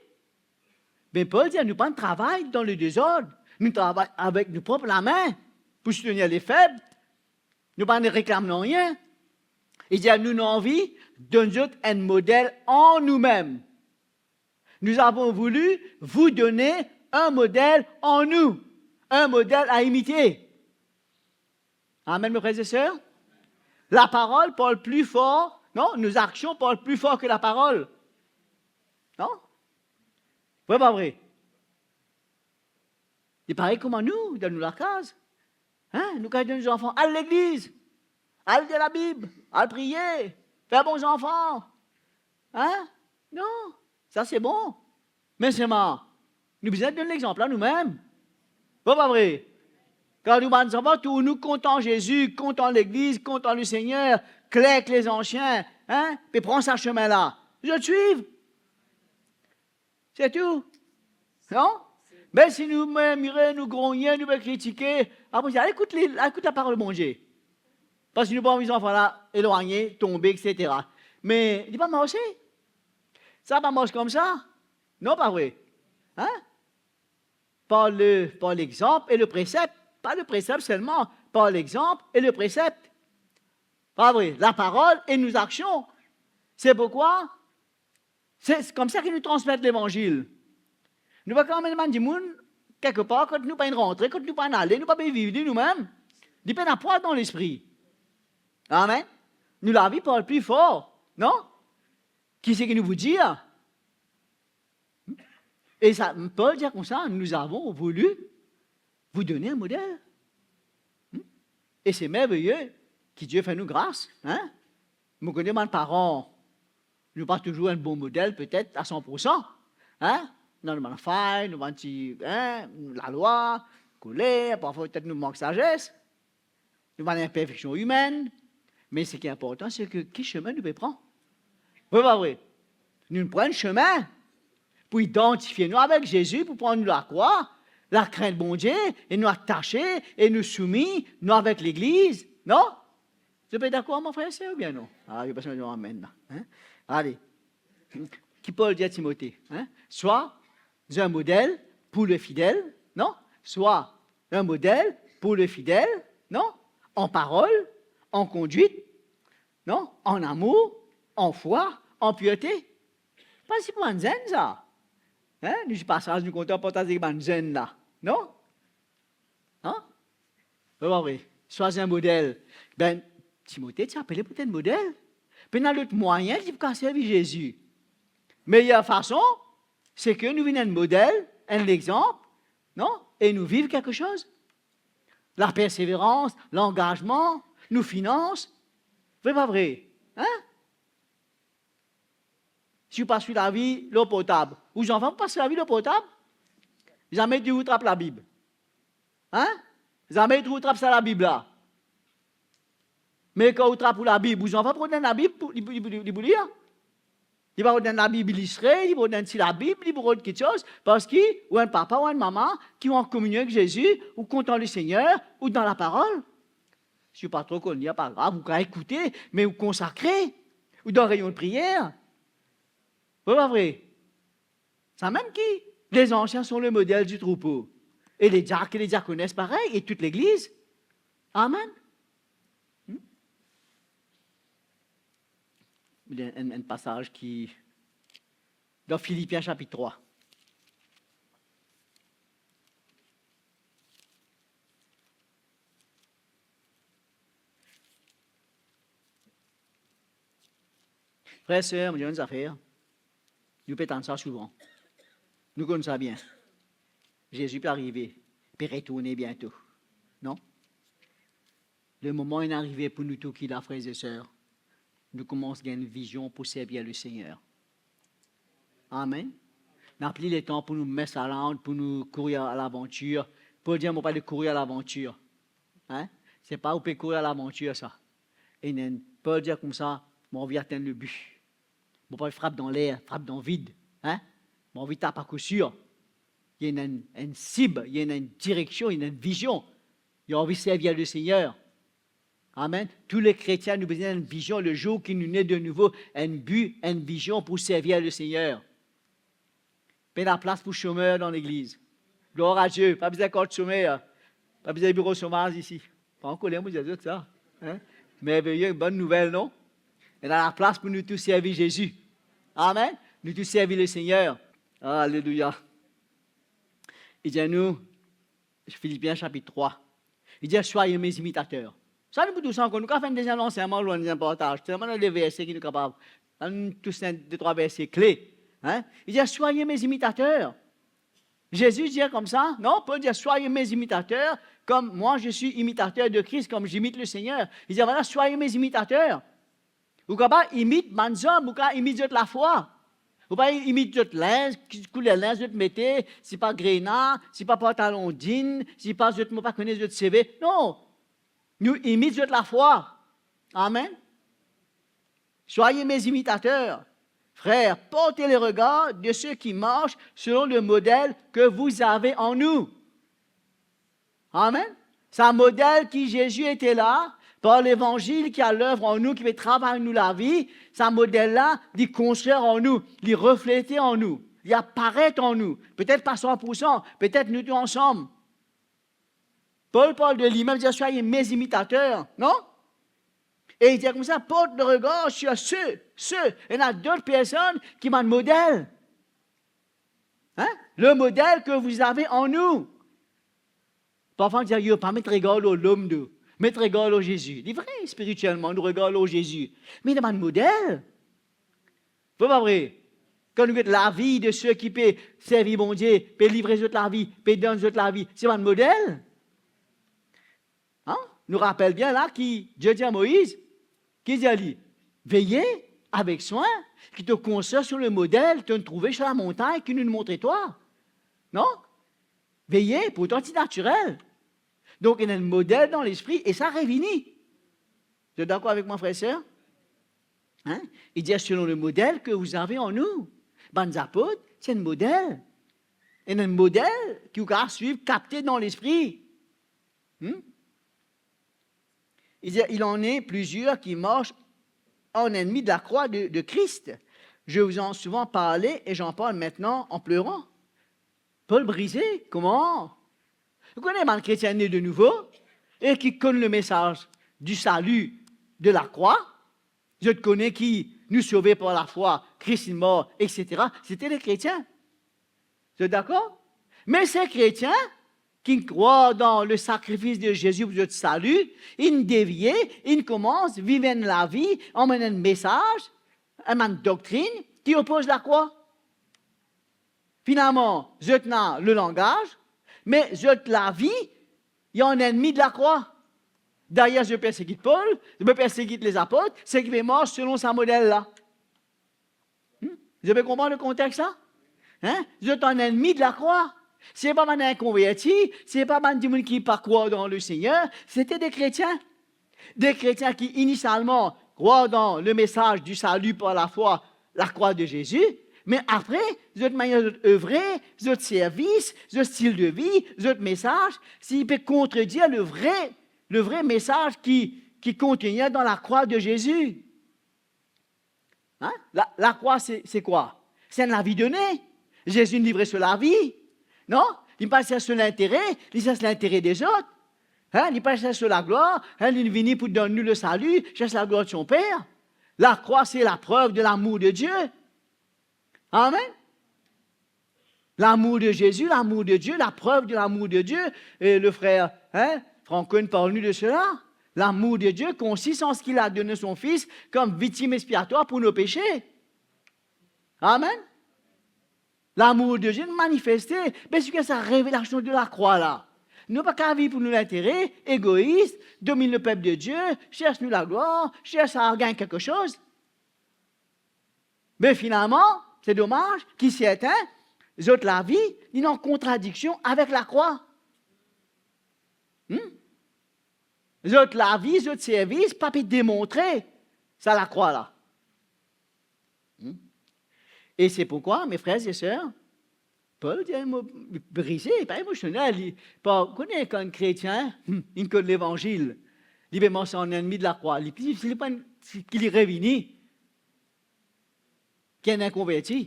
Be Pol dir, "Nou pa'nn travay dan ledezord, nou travay avek nou prop lame pou soutenir lefeb, nou pa'nn reklam nanye." Li dir, "Nous, nou anvi donn zot enn model an noumem." Nous avons voulu vous donner un modèle en nous, un modèle à imiter. Amen, mes frères et sœurs. La parole parle plus fort, non? Nos actions parlent plus fort que la parole. Non? Vre, pa vre? Li parey kouma nou, dan nou lakaz. Hein? Nou kapav dir nou zanfan, "Al legliz, al lir Labib, al priye, fer bon zanfan." Hein? Non, sa se bon. Me selman, nou bizin donn lexanp la noumem. Vre, pa vre? Kan nou bann zanfan trouv nou kontan Zezi, kontan legliz, kontan Lesegner, kler ek lezansie, hein, pe pran sa sime la, zot swiv. Se tou. Non? Me si nou mirmire, nou grogne, nou pe kritike, apre, al ekout li, al ekout laparol Bondie. Parski nou pa anvi zanfan la elwagne, tonbe, etsetera. Me li pa marse. Sa pa mars koumsa. Non, pa vre? Hein? Par le, par l'exemple et le précepte. Pa le presep selman, par l'exemple et le précepte. Pa vre? La parole et nos actions. Se poukwa se koumsa ki nou transmet levanzil. Nou pa kapav amenn bann dimoun kikepar kot nou pa'nn rantre, kot nou pa'nn ale, nou pa pe viv li noumem. Li pena pwa dan lespri. Amen. Nou lavi parl pli for, non? Ki seki nou pou dir? E sa, Pol dir koumsa, nous avons voulu vous donner un modèle. Hmm? E se merveye ki Die fer nou gras, hein? Mo kone bann paran, nou pa touzour enn bon model, petet a san pour san, hein? Dan nou bann fay, nou bann ti, hein, lalwa, koler, parfwa petet nou mank sazes. Nou bann inperfeksion imenn, me seki inportan, se ki, ki sime nou pe pran. Vre pa vre? Nou pran enn sime pou idantifie nou avek Zezi, pou pran nou lakrwa, lakrint Bondie, e nou atase, e nou soumiz nou avek Legliz, non? Zot pe dakor, mo frer e ser, oubien non? Ah, zot pa dir amenn la, hein? Ale. Ki Pol dir Timote, hein? Sois un modèle pour les fidèles, non? Sois un modèle pour les fidèles, non? En parole, en conduite, non? En amour, en foi, en pureté. Pa ti pou bann zenn sa. Hein? Nou ti pasaz, nou kontan partaz ek bann zenn la, non? Hein? Vre pa vre? Sois un modèle. Be, Timote ti apele pou enn modèl. Pena lot mwayin ki pou kapav servi Zezi. Meyer fason, se ke nou vinn enn modèl, enn lexanp, non? E nou viv kiksoz. Laperseverans, langazman, nou finans. Vre pa vre? Hein? Si ou pas ou lavi lor portab, ou zanfan pou pas lavi lor portab? Zame ou trap Labib. Hein? Zame ou trap sa Labib la. Me kan ou trap ou Labib, ou zanfan pou rod enn Labib pou, li, li, li, li pou lir. Li pa rod enn Labib ilistre, li pa rod enn ti Labib, li pa rod kiksoz, parski ou enn papa, ou enn mama ki an kominion ek Zezi, ou kontan Lesegner, ou dan laparol. Si ou pa tro konn lir, pa grav, ou kapav ekoute, me ou konsakre, ou dan reynion priyer. Vre pa vre? Samem ki, les anciens sont le modèle du troupeau. E le diak e le diakones parey, e tou legliz. Amen. Hmm? Enn, enn, enn pasaz ki, dan Filipien sapit trwa. Frer, ser, mo dir enn zafer, nou pe tann sa souvan. Nou konn sa bien. Zezi pe arive, pe retourne biento. Non? Lemoman inn arive pou nou tou ki la, frer e ser. Nou koumans gagn enn vizion pou servi Lesegner. Amen. Napa letan pou nou mess around, pou nou kouri a lavantir. Pol dir, mo pa le kouri a lavantir. Hein? Se pa ou pe kouri a lavantir sa. E nen Pol dir koumsa, mo anvi atenn le bi. Mo pa anvi frap dan ler, frap dan vid. Hein? Mo anvi tap akousir. Ena enn, enn sib, ena enn direksion, ena enn vizion. Li anvi servi Lesegner. Amen. Tou le kretien, nou bizin enn vizion. Lezour ki nou ne de nouvo, enn bi, enn vizion pou servi Lesegner. Pena plas pou somer dan legliz. Glwar a Die, pa bizin kart somer, pa bizin biro somaz isi. Pa ankor ler mo dir zot sa. Hein? Merveye, bonn nouvel, non? Ena laplas pou nou tou servi Zezi. Amen. Nou tou servi Lesegner. Alelouya. Li dir nou, Filipien sapit trwa. Li dir, soyez mes imitateurs. Sa nou pou tous ankor, nou kapav fer enn deziem lansegnman, lor enn deziem partaz. Telman ena de verse ki nou kapav, ann tous enn de trwa verse kle. Hein? Li dir, soyez mes imitateurs. Zezi dir koumsa, non? Pol dir, soyez mes imitateurs, comme moi je suis imitateur de Christ, comme j'imite le Seigneur. Li dir, vwala, soyez mes imitateurs. Ou kapav imit bann zom, ou kapav imit zot lafwa. Ou pa imit zot linz, ki kouler linz zot mete, si pa grena, si pa pantalon dinn, si pa zot, mo pa kone zot seve. Non. Nou imit zot lafwa. Amen. Soyez mes imitateurs. Frères, portez le regard de ceux qui marchent selon le modèle que vous avez en nous. Amen. Sa modèl ki Zezi ete la, par levanzil ki a lev an nou, ki pe travay nou lavi, sa modèl la, li konstrir an nou, li reflete an nou, li aparet an nou, petet pa san pou san, petet nou tou ansam. Pol parl de limem, dir, soyez mes imitateurs, non? E li dir koumsa, portez le regard sur ceux, ceux, ena dot personn ki bann modèl. Hein? Le modèl que vous avez en nous. Parfwa nou dir, yo, pa met regar lor lom, nou met regar lor Zezi. Li vre, spiritielman, nou regar lor Zezi. Me ena bann modèl. Vre pa vre? Kan nou get lavi de seki pe servi Bondie, pe livre zot lavi, pe donn zot lavi, se bann modèl. Hein? Nou rapel bien la ki Die dir Moiz, ki dir li, veye avek swin, ki to konstrir sou le modèl ki to'nn trouve sir lamontagn ki nou'nn montre twa. Non? Veye, pourtan ti natirel. Donk, ena enn modèl dan lespri e sa revini. Zot dakor avek mwa, frer, ser? Hein? Il dit, selon le modèle que vous avez en nous. Bann apot, se enn model. Enn, enn model ki ou kapav swiv, kapte dan lespri. Hmm? Il dit, il en est plusieurs qui marchent en ennemis de la croix de, de Christ. Je vous en ai souvent parlé et j'en parle maintenant en pleurant. Pol brize, kouma? Ou kone bann kretien ne de nouvo e ki konn lemesaz di sali de lakrwa, zot kone ki nou sove par lafwa, Kris inn mor, etsetera. Sete de kretien. Zot dakor? Me se kretien ki krwar dan lesakrifis de Zezi pou zot sali, inn devie, inn koumans viv enn lavi, amenn enn mesaz, enn bann doktrin ki opoz lakrwa. Finalman, zot ena le langaz, me zot lavi, li an ennmi de lakrwa. Dayer, zot persekit Pol, zot persekit lezapot, seki pe mars selon sa model la. Hmm? Zot pe konpran lekontex la? Hein? Zot an ennmi de lakrwa. Se pa bann inkonverti, se pa bann dimoun ki pa krwar dan Lesegner, sete de kretien. De kretien ki inisialman krwar dan lemesaz di sali par lafwa, lakrwa de Zezi, me apre, zot manier zot evre, zot servis, zot stil de vi, zot mesaz, si li pe kontredir le vre, le vre mesaz ki, ki konteni dan lakrwa de Zezi. Hein? La, lakrwa, se, se kwa? Se enn lavi done. Zezi inn livre so lavi. Non? Li pa sers so lintere, li sers lintere dezot. Hein? Li pa sers so laglwar, hein? Li vini pou donn nou lesali, sers laglwar de son Per. Lakrwa, se laprev de lamour de Die. Amen. Lamour de Zezi, lamour de Die, laprev de lamour de Die. E le frer, hein, Franco inn parl nou de sela. Lamour de Die konsis an seki li donn so Fis kom viktim expiatwar pou nou pese. Amen. Lamour de Die manifeste, parski sa revelasion de lakrwa la. Nou pa kapav viv pou nou lintere, egois, dominn lepep de Die, sers nou laglwar, sers a gagn kiksoz. Me finalman, se domaz ki sertin, zot lavi, li an kontradiksion avek lakrwa. Hmm? Zot lavi, zot servis, pa pe demontre sa lakrwa la. Hmm? E se pourkwa, mes frères et sœurs, Pol dir mo, li brize, li pa emosionel, li pa, kone kan enn kretien, hmm, inn konn levanzil, li pe mars an ennmi de lakrwa, li pli difisil pou enn, ki li revini, ki enn inkonverti.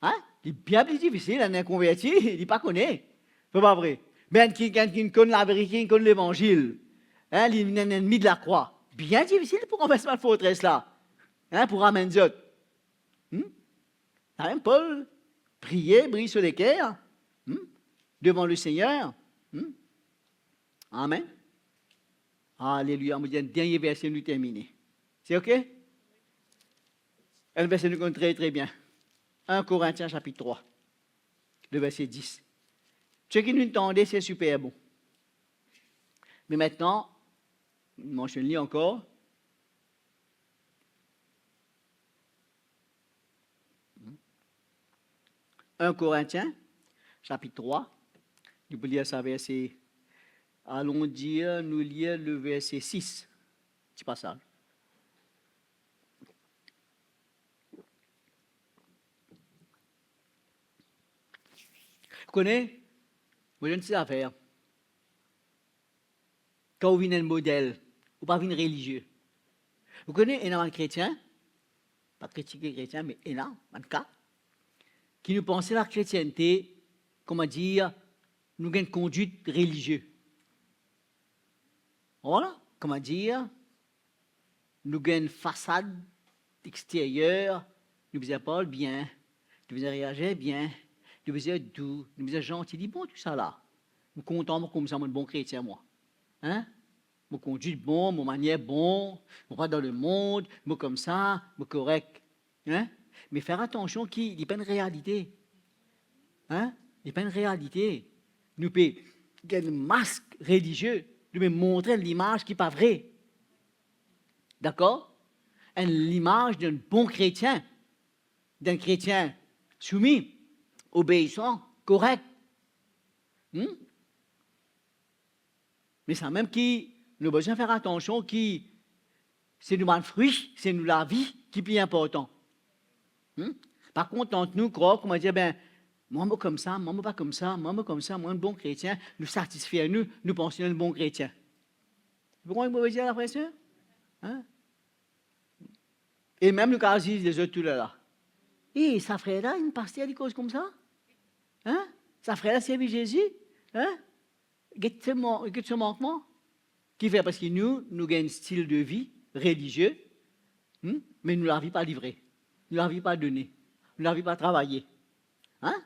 Hein? Li bien pli difisil, enn inkonverti, li pa kone. Fo pa vre? Me enn ki, enn ki konn laverite, ki konn levanzil, hein, li enn ennmi de lakrwa. Bien difisil pou ranvers sa fortres la, hein, pou ramenn zot. Hmm? Samem Pol priye, briz so leker, hmm, devan Lesegner. Hmm? Amen. Aleluya. Mo dir enn dernie verse, nou termine. Se ok? Enn verse nou konn tre, tre bien. Enn Korintien sapit trwa, le verse dis. Seki nou tande, se siper bon. Me aster, nou mansionn li ankor. Enn Korintien, sapit trwa, nou pou lir sa verse, alon dir, nou lir le verse sis, ti pasaz. Kone, mo dir enn ti zafer. Kan ou vinn enn model, ou pa vinn relizie. Ou kone, ena bann kretien, pa kritike kretien, me ena bann ka, ki nou panse lakretiennte, kouma dir, nou gagn kondwit relizie. Vwala, kouma dir, nou gagn fasad exteryer, nou bizin parl bien, nou bizin reazir bien, nou bizin dou, nou bizin zanti. Li bon tousala. Mo kontan mo koumsa, mo enn bon kretien mwa. Hein? Mo kondwit bon, mo manier bon, mo pa dan lemond, mo koumsa, mo korek. Hein? Me fer atansion ki li pa enn realite. Hein? Li pa enn realite. Nou pe gagn mask relizie, nou pe montre enn limaz ki pa vre. Dakor? Enn limaz d'enn bon kretien, d'enn kretien soumi, obeisan, korek. Hmm? Me samem ki nou bizin fer atansion ki Se nou bann fri, se nou lavi ki pli inportan. Hmm? Pa kontant nou krwar, koumadir, be, mwa mo koumsa, mwa mo pa koumsa, mwa mo koumsa, mwa enn bon kretien, nou satisfer nou, nou panse nou enn bon kretien. Vous comprenez ce que je veux dire, la frère et sœur? Hein? E mem nou kapav ziz lezot tou lerla. E sa frer la, enn paster, li koz koumsa? Hein? Sa frer la servi Zezi? Hein? Get so man-, get so mankman. Kifer? Parski nou, nou gagn enn stil de vi relizie, hmm? Me nou lavi pa livre, nou lavi pa done, nou lavi pa travaye. Hein?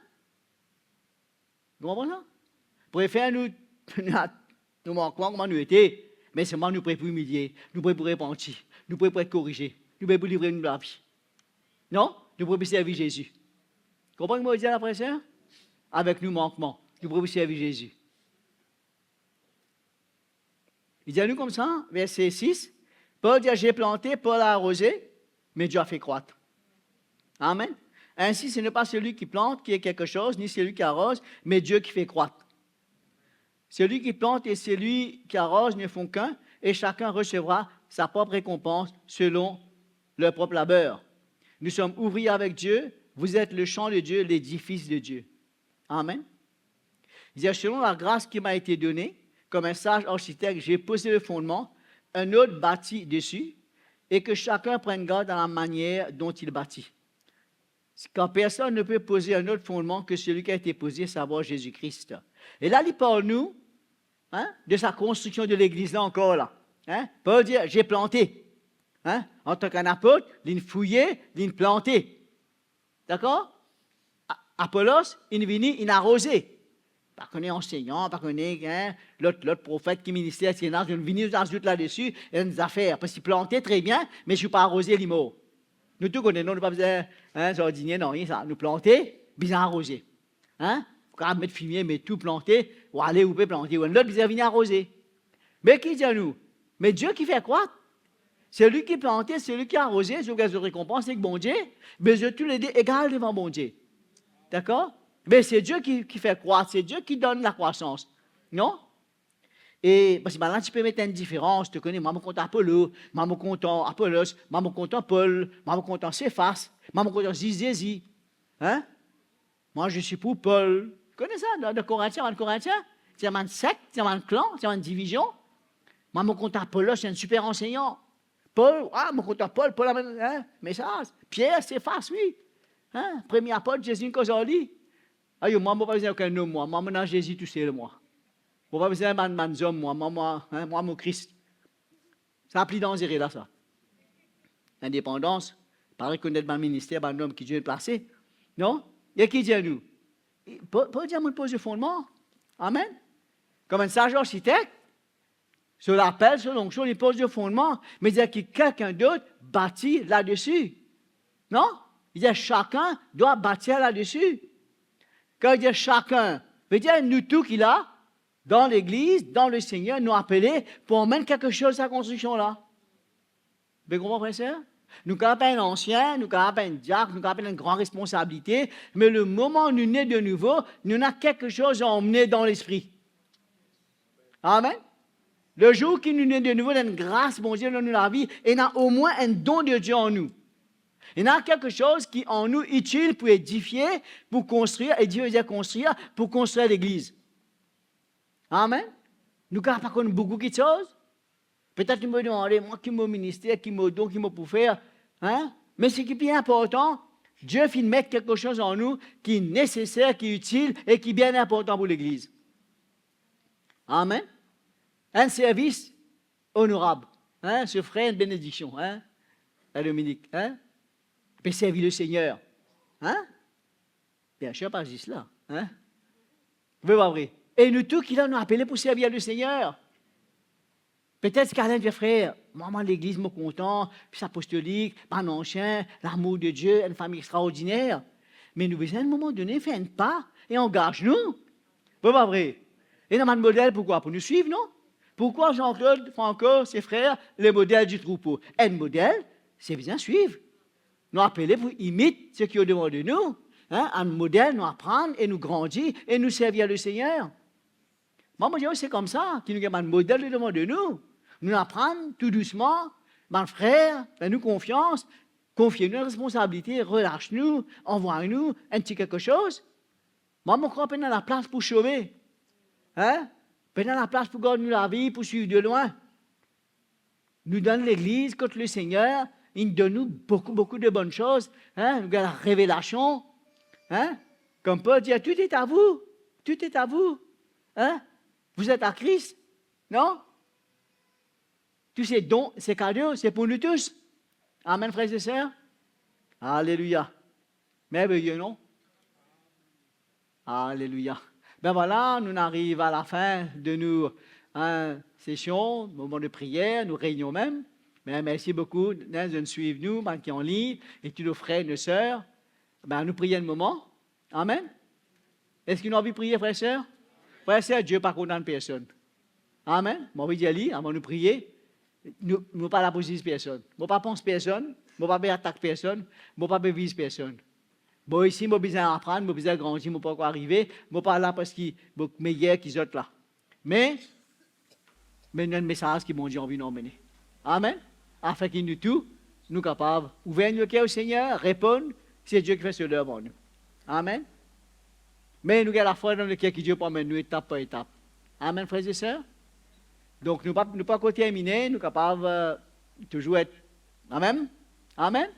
Vous comprenez ça? Prefer nou, nou mankman kouma nou ete, me selman nou pre pou imilie, nou pre pou repanti, nou pre pou et korize, nou pre pou livre nou lavi. Non? Nou pre pou servi Zezi. Konpran ki mo dir la, frer e ser? Avek nou mankman, nou pre pou servi Zezi. Li dir nou koumsa, verse sis, Pol dir, "J'ai planté, Paul a arrosé, mais Dieu a fait croître." Amen. Ainsi, ce n'est pas celui qui plante qui est quelque chose, ni celui qui arrose, mais Dieu qui fait croître. Celui qui plante et celui qui arrose ne font qu'un, et chacun recevra sa propre récompense selon leur propre labeur. Nous sommes ouvriers avec Dieu, vous êtes le champ de Dieu, l'édifice de Dieu. Amen. Il dit, selon la grâce qui m'a été donnée, comme un sage architecte, j'ai posé le fondement, un autre bâtit dessus, et que chacun prenne garde à la manière dont il bâtit. Car personne ne peut poser un autre fondement que celui qui a été posé, savoir Jésus-Christ. E la, li parl nou, hein, de sa konstriksion de legliz la ankor la. Hein? Pol dir, "J'ai planté." Hein? Antan ki enn apot, li'nn fouye, li'nn plante. Dakor? A-, Apolos, inn vini, inn aroze. Pa kone ansegnan, pa kone, hein, lot, lot profet ki minister ti ena, zot vini, zot azout ladesi, enn zafer. Parski plante, tre bien, me si ou pa aroze, li mor. Nou tou kone, non, nou pa bizin, hein, zardinie, non, rien sa. Nou plante, bizin aroze. Hein? Ou kapav met fimie, met tou, plante, ou ale, ou pe plante, ou enn lot bizin vini aroze. Me ki dir nou? Mais Dieu qui fait croître. Celui qui plante, celui qui arrose, zot gagn zot rekonpans ek Bondie, me zot toulede egal devan Bondie. Dakor? Me c'est Dieu qui, qui fait croître, c'est Dieu qui donne la croissance. Non? E, parski bann la ti pe met enn diferans, to kone, mwa mo kontan Apolo, mwa mo kontan Apolos, mwa mo kontan Pol, mwa mo kontan Sefas, mwa mo kontan zis Zezi. Hein? Moi, je suis pour Paul. Kone sa, dan, dan Korintien, bann Korintien, ti ena bann sek, ti ena bann klan, ti ena bann divizion. Mwa, mo kontan Apolos, se enn siper ansegnan. Pol, ah, mo kontan Pol, Pol amenn, hein, mesaz. Pier, Sefas, wi. Hein, premie apot, Zezi inn koz ar li. Ayo, mwa, mo pa bizin okenn nom, mwa. Mwa, mo ena Zezi tousel, mwa. Mo pa bizin bann, bann zom, mwa. Mwa, mwa, hein, mwa, mo Kris. Sa pli danzere la, sa. Lindepandans, pa rekonet bann minister, bann nom ki Dieu plase. Non? E ki dir nou? Pol, Pol dir, "Mo poz fondman." Amen. Kouma enn saz arsitek, so lapel, so lonksion, li poz fondman, me dir ki quelqu'un d'autre bâtit là-dessus. Non? Li dir, "Chacun doit bâtir là-dessus." Kan li dir chacun, ve dir nou tou ki la, dan legliz, dan Lesegner, nou apele pou amenn kiksoz sa konstriksion la. Be konpran, frer e ser? Nou kapav pa enn ansien, nou kapav pa enn diak, nou kapav pa enn gran responsabilite, me le moman nou ne de nouvo, nou ena kiksoz a amenn dan lespri. Amen. Le zour ki nou ne de nouvo, ena enn gras Bondie dan nou lavi, ena omwin enn don de Dieu an nou. Ena kiksoz ki an nou itil pou edifie, pou konstrir, edifie, ve dir konstrir, pou konstrir legliz. Amen. Nou kapav pa konn boukou kiksoz. Petet nou pe demande, "Mwa ki mo minister, ki mo don, ki mo pou fer?" Hein? Me seki pli inportan, Dieu finn met kiksoz an nou ki neseser, ki itil e ki bien inportan pou legliz. Amen. Enn servis onorab. Hein? Se frer, enn benediksion, hein? La Dominique, hein? Pe servi Lesegner. Hein? Biensir, pa zis la, hein? Vre pa vre? E nou tou ki la, nou apele pou servi Lesegner. Petet ki enn dir, "Frer, mwa, mwa legliz, mo kontan, plis apostolik, bann ansien, lamour de Dieu, enn fami extraordiner." Me nou bizin enn moman done fer enn pa e angaz nou. Vre pa vre? Ena bann model, poukwa? Pou nou swiv, non? Pourquoi Jean-Claude Franco, ses frères, les modèles du troupeau? Enn model, se bizin swiv. Nou apele pou imit seki odevan de nou, hein, enn model, nou aprann e nou grandi e nou servi Lesegner. Mwa, mo dir, se koumsa ki nou gagn bann model devan de nou. Nou aprann tou dousman, Bann frer, fer nou konfians, konfie nou responsabilite, relas nou, anvway nou enn ti kiksoz. Mwa, mo krwar pena laplas pou sove. Hein? Pena laplas pou gard nou lavi, pou swiv de lwin. Nou dan legliz kot Lesegner inn donn nou boukou, boukou de bonn soz, hein? Nou gagn larevelasion, hein? Comme Paul dit, tout est à vous, tout est à vous, hein? Vous êtes à Christ, non? Tous ces dons, ces cadeaux, c'est pour nous tous. Amen, frères et sœurs. Alléluia. Merveye, non? Alléluia. Ben voilà, nou ariv a lafin de nou, hein, sesion, moman de priyer, nou reynion mem. Ben, mersi boukou, hein, de swiv nou, bann ki an lign, e tou nou frer, nou ser. Ben, nou priye enn moman. Amen. Eski nou anvi priye, frer, ser? Frer, ser, Die pa kondann personn. Amen. Mo anvi dir li, avan nou priye, nou, nou pa la pou ziz personn. Mo pa pans personn, mo pa pe atak personn, mo pa pe viz personn. Bon, isi, mo bizin aprann, mo bizin grandi, mo pankor arive, mo pa la parski mo meyer ki zot la. Me, me nou enn mesaz ki Bondie anvi nou anmene. Amen. Afin ki nou tou, nou kapav ouver nou leker o Segner, reponn, se Die ki fer so lerv ar nou. Amen. Me nou gagn lafwa dan leker ki Die pou amenn nou etap par etap. Amen, frer e ser. Donk, nou pa, nou pa ankor termine, nou kapav, euh, touzour et, amen. Amen.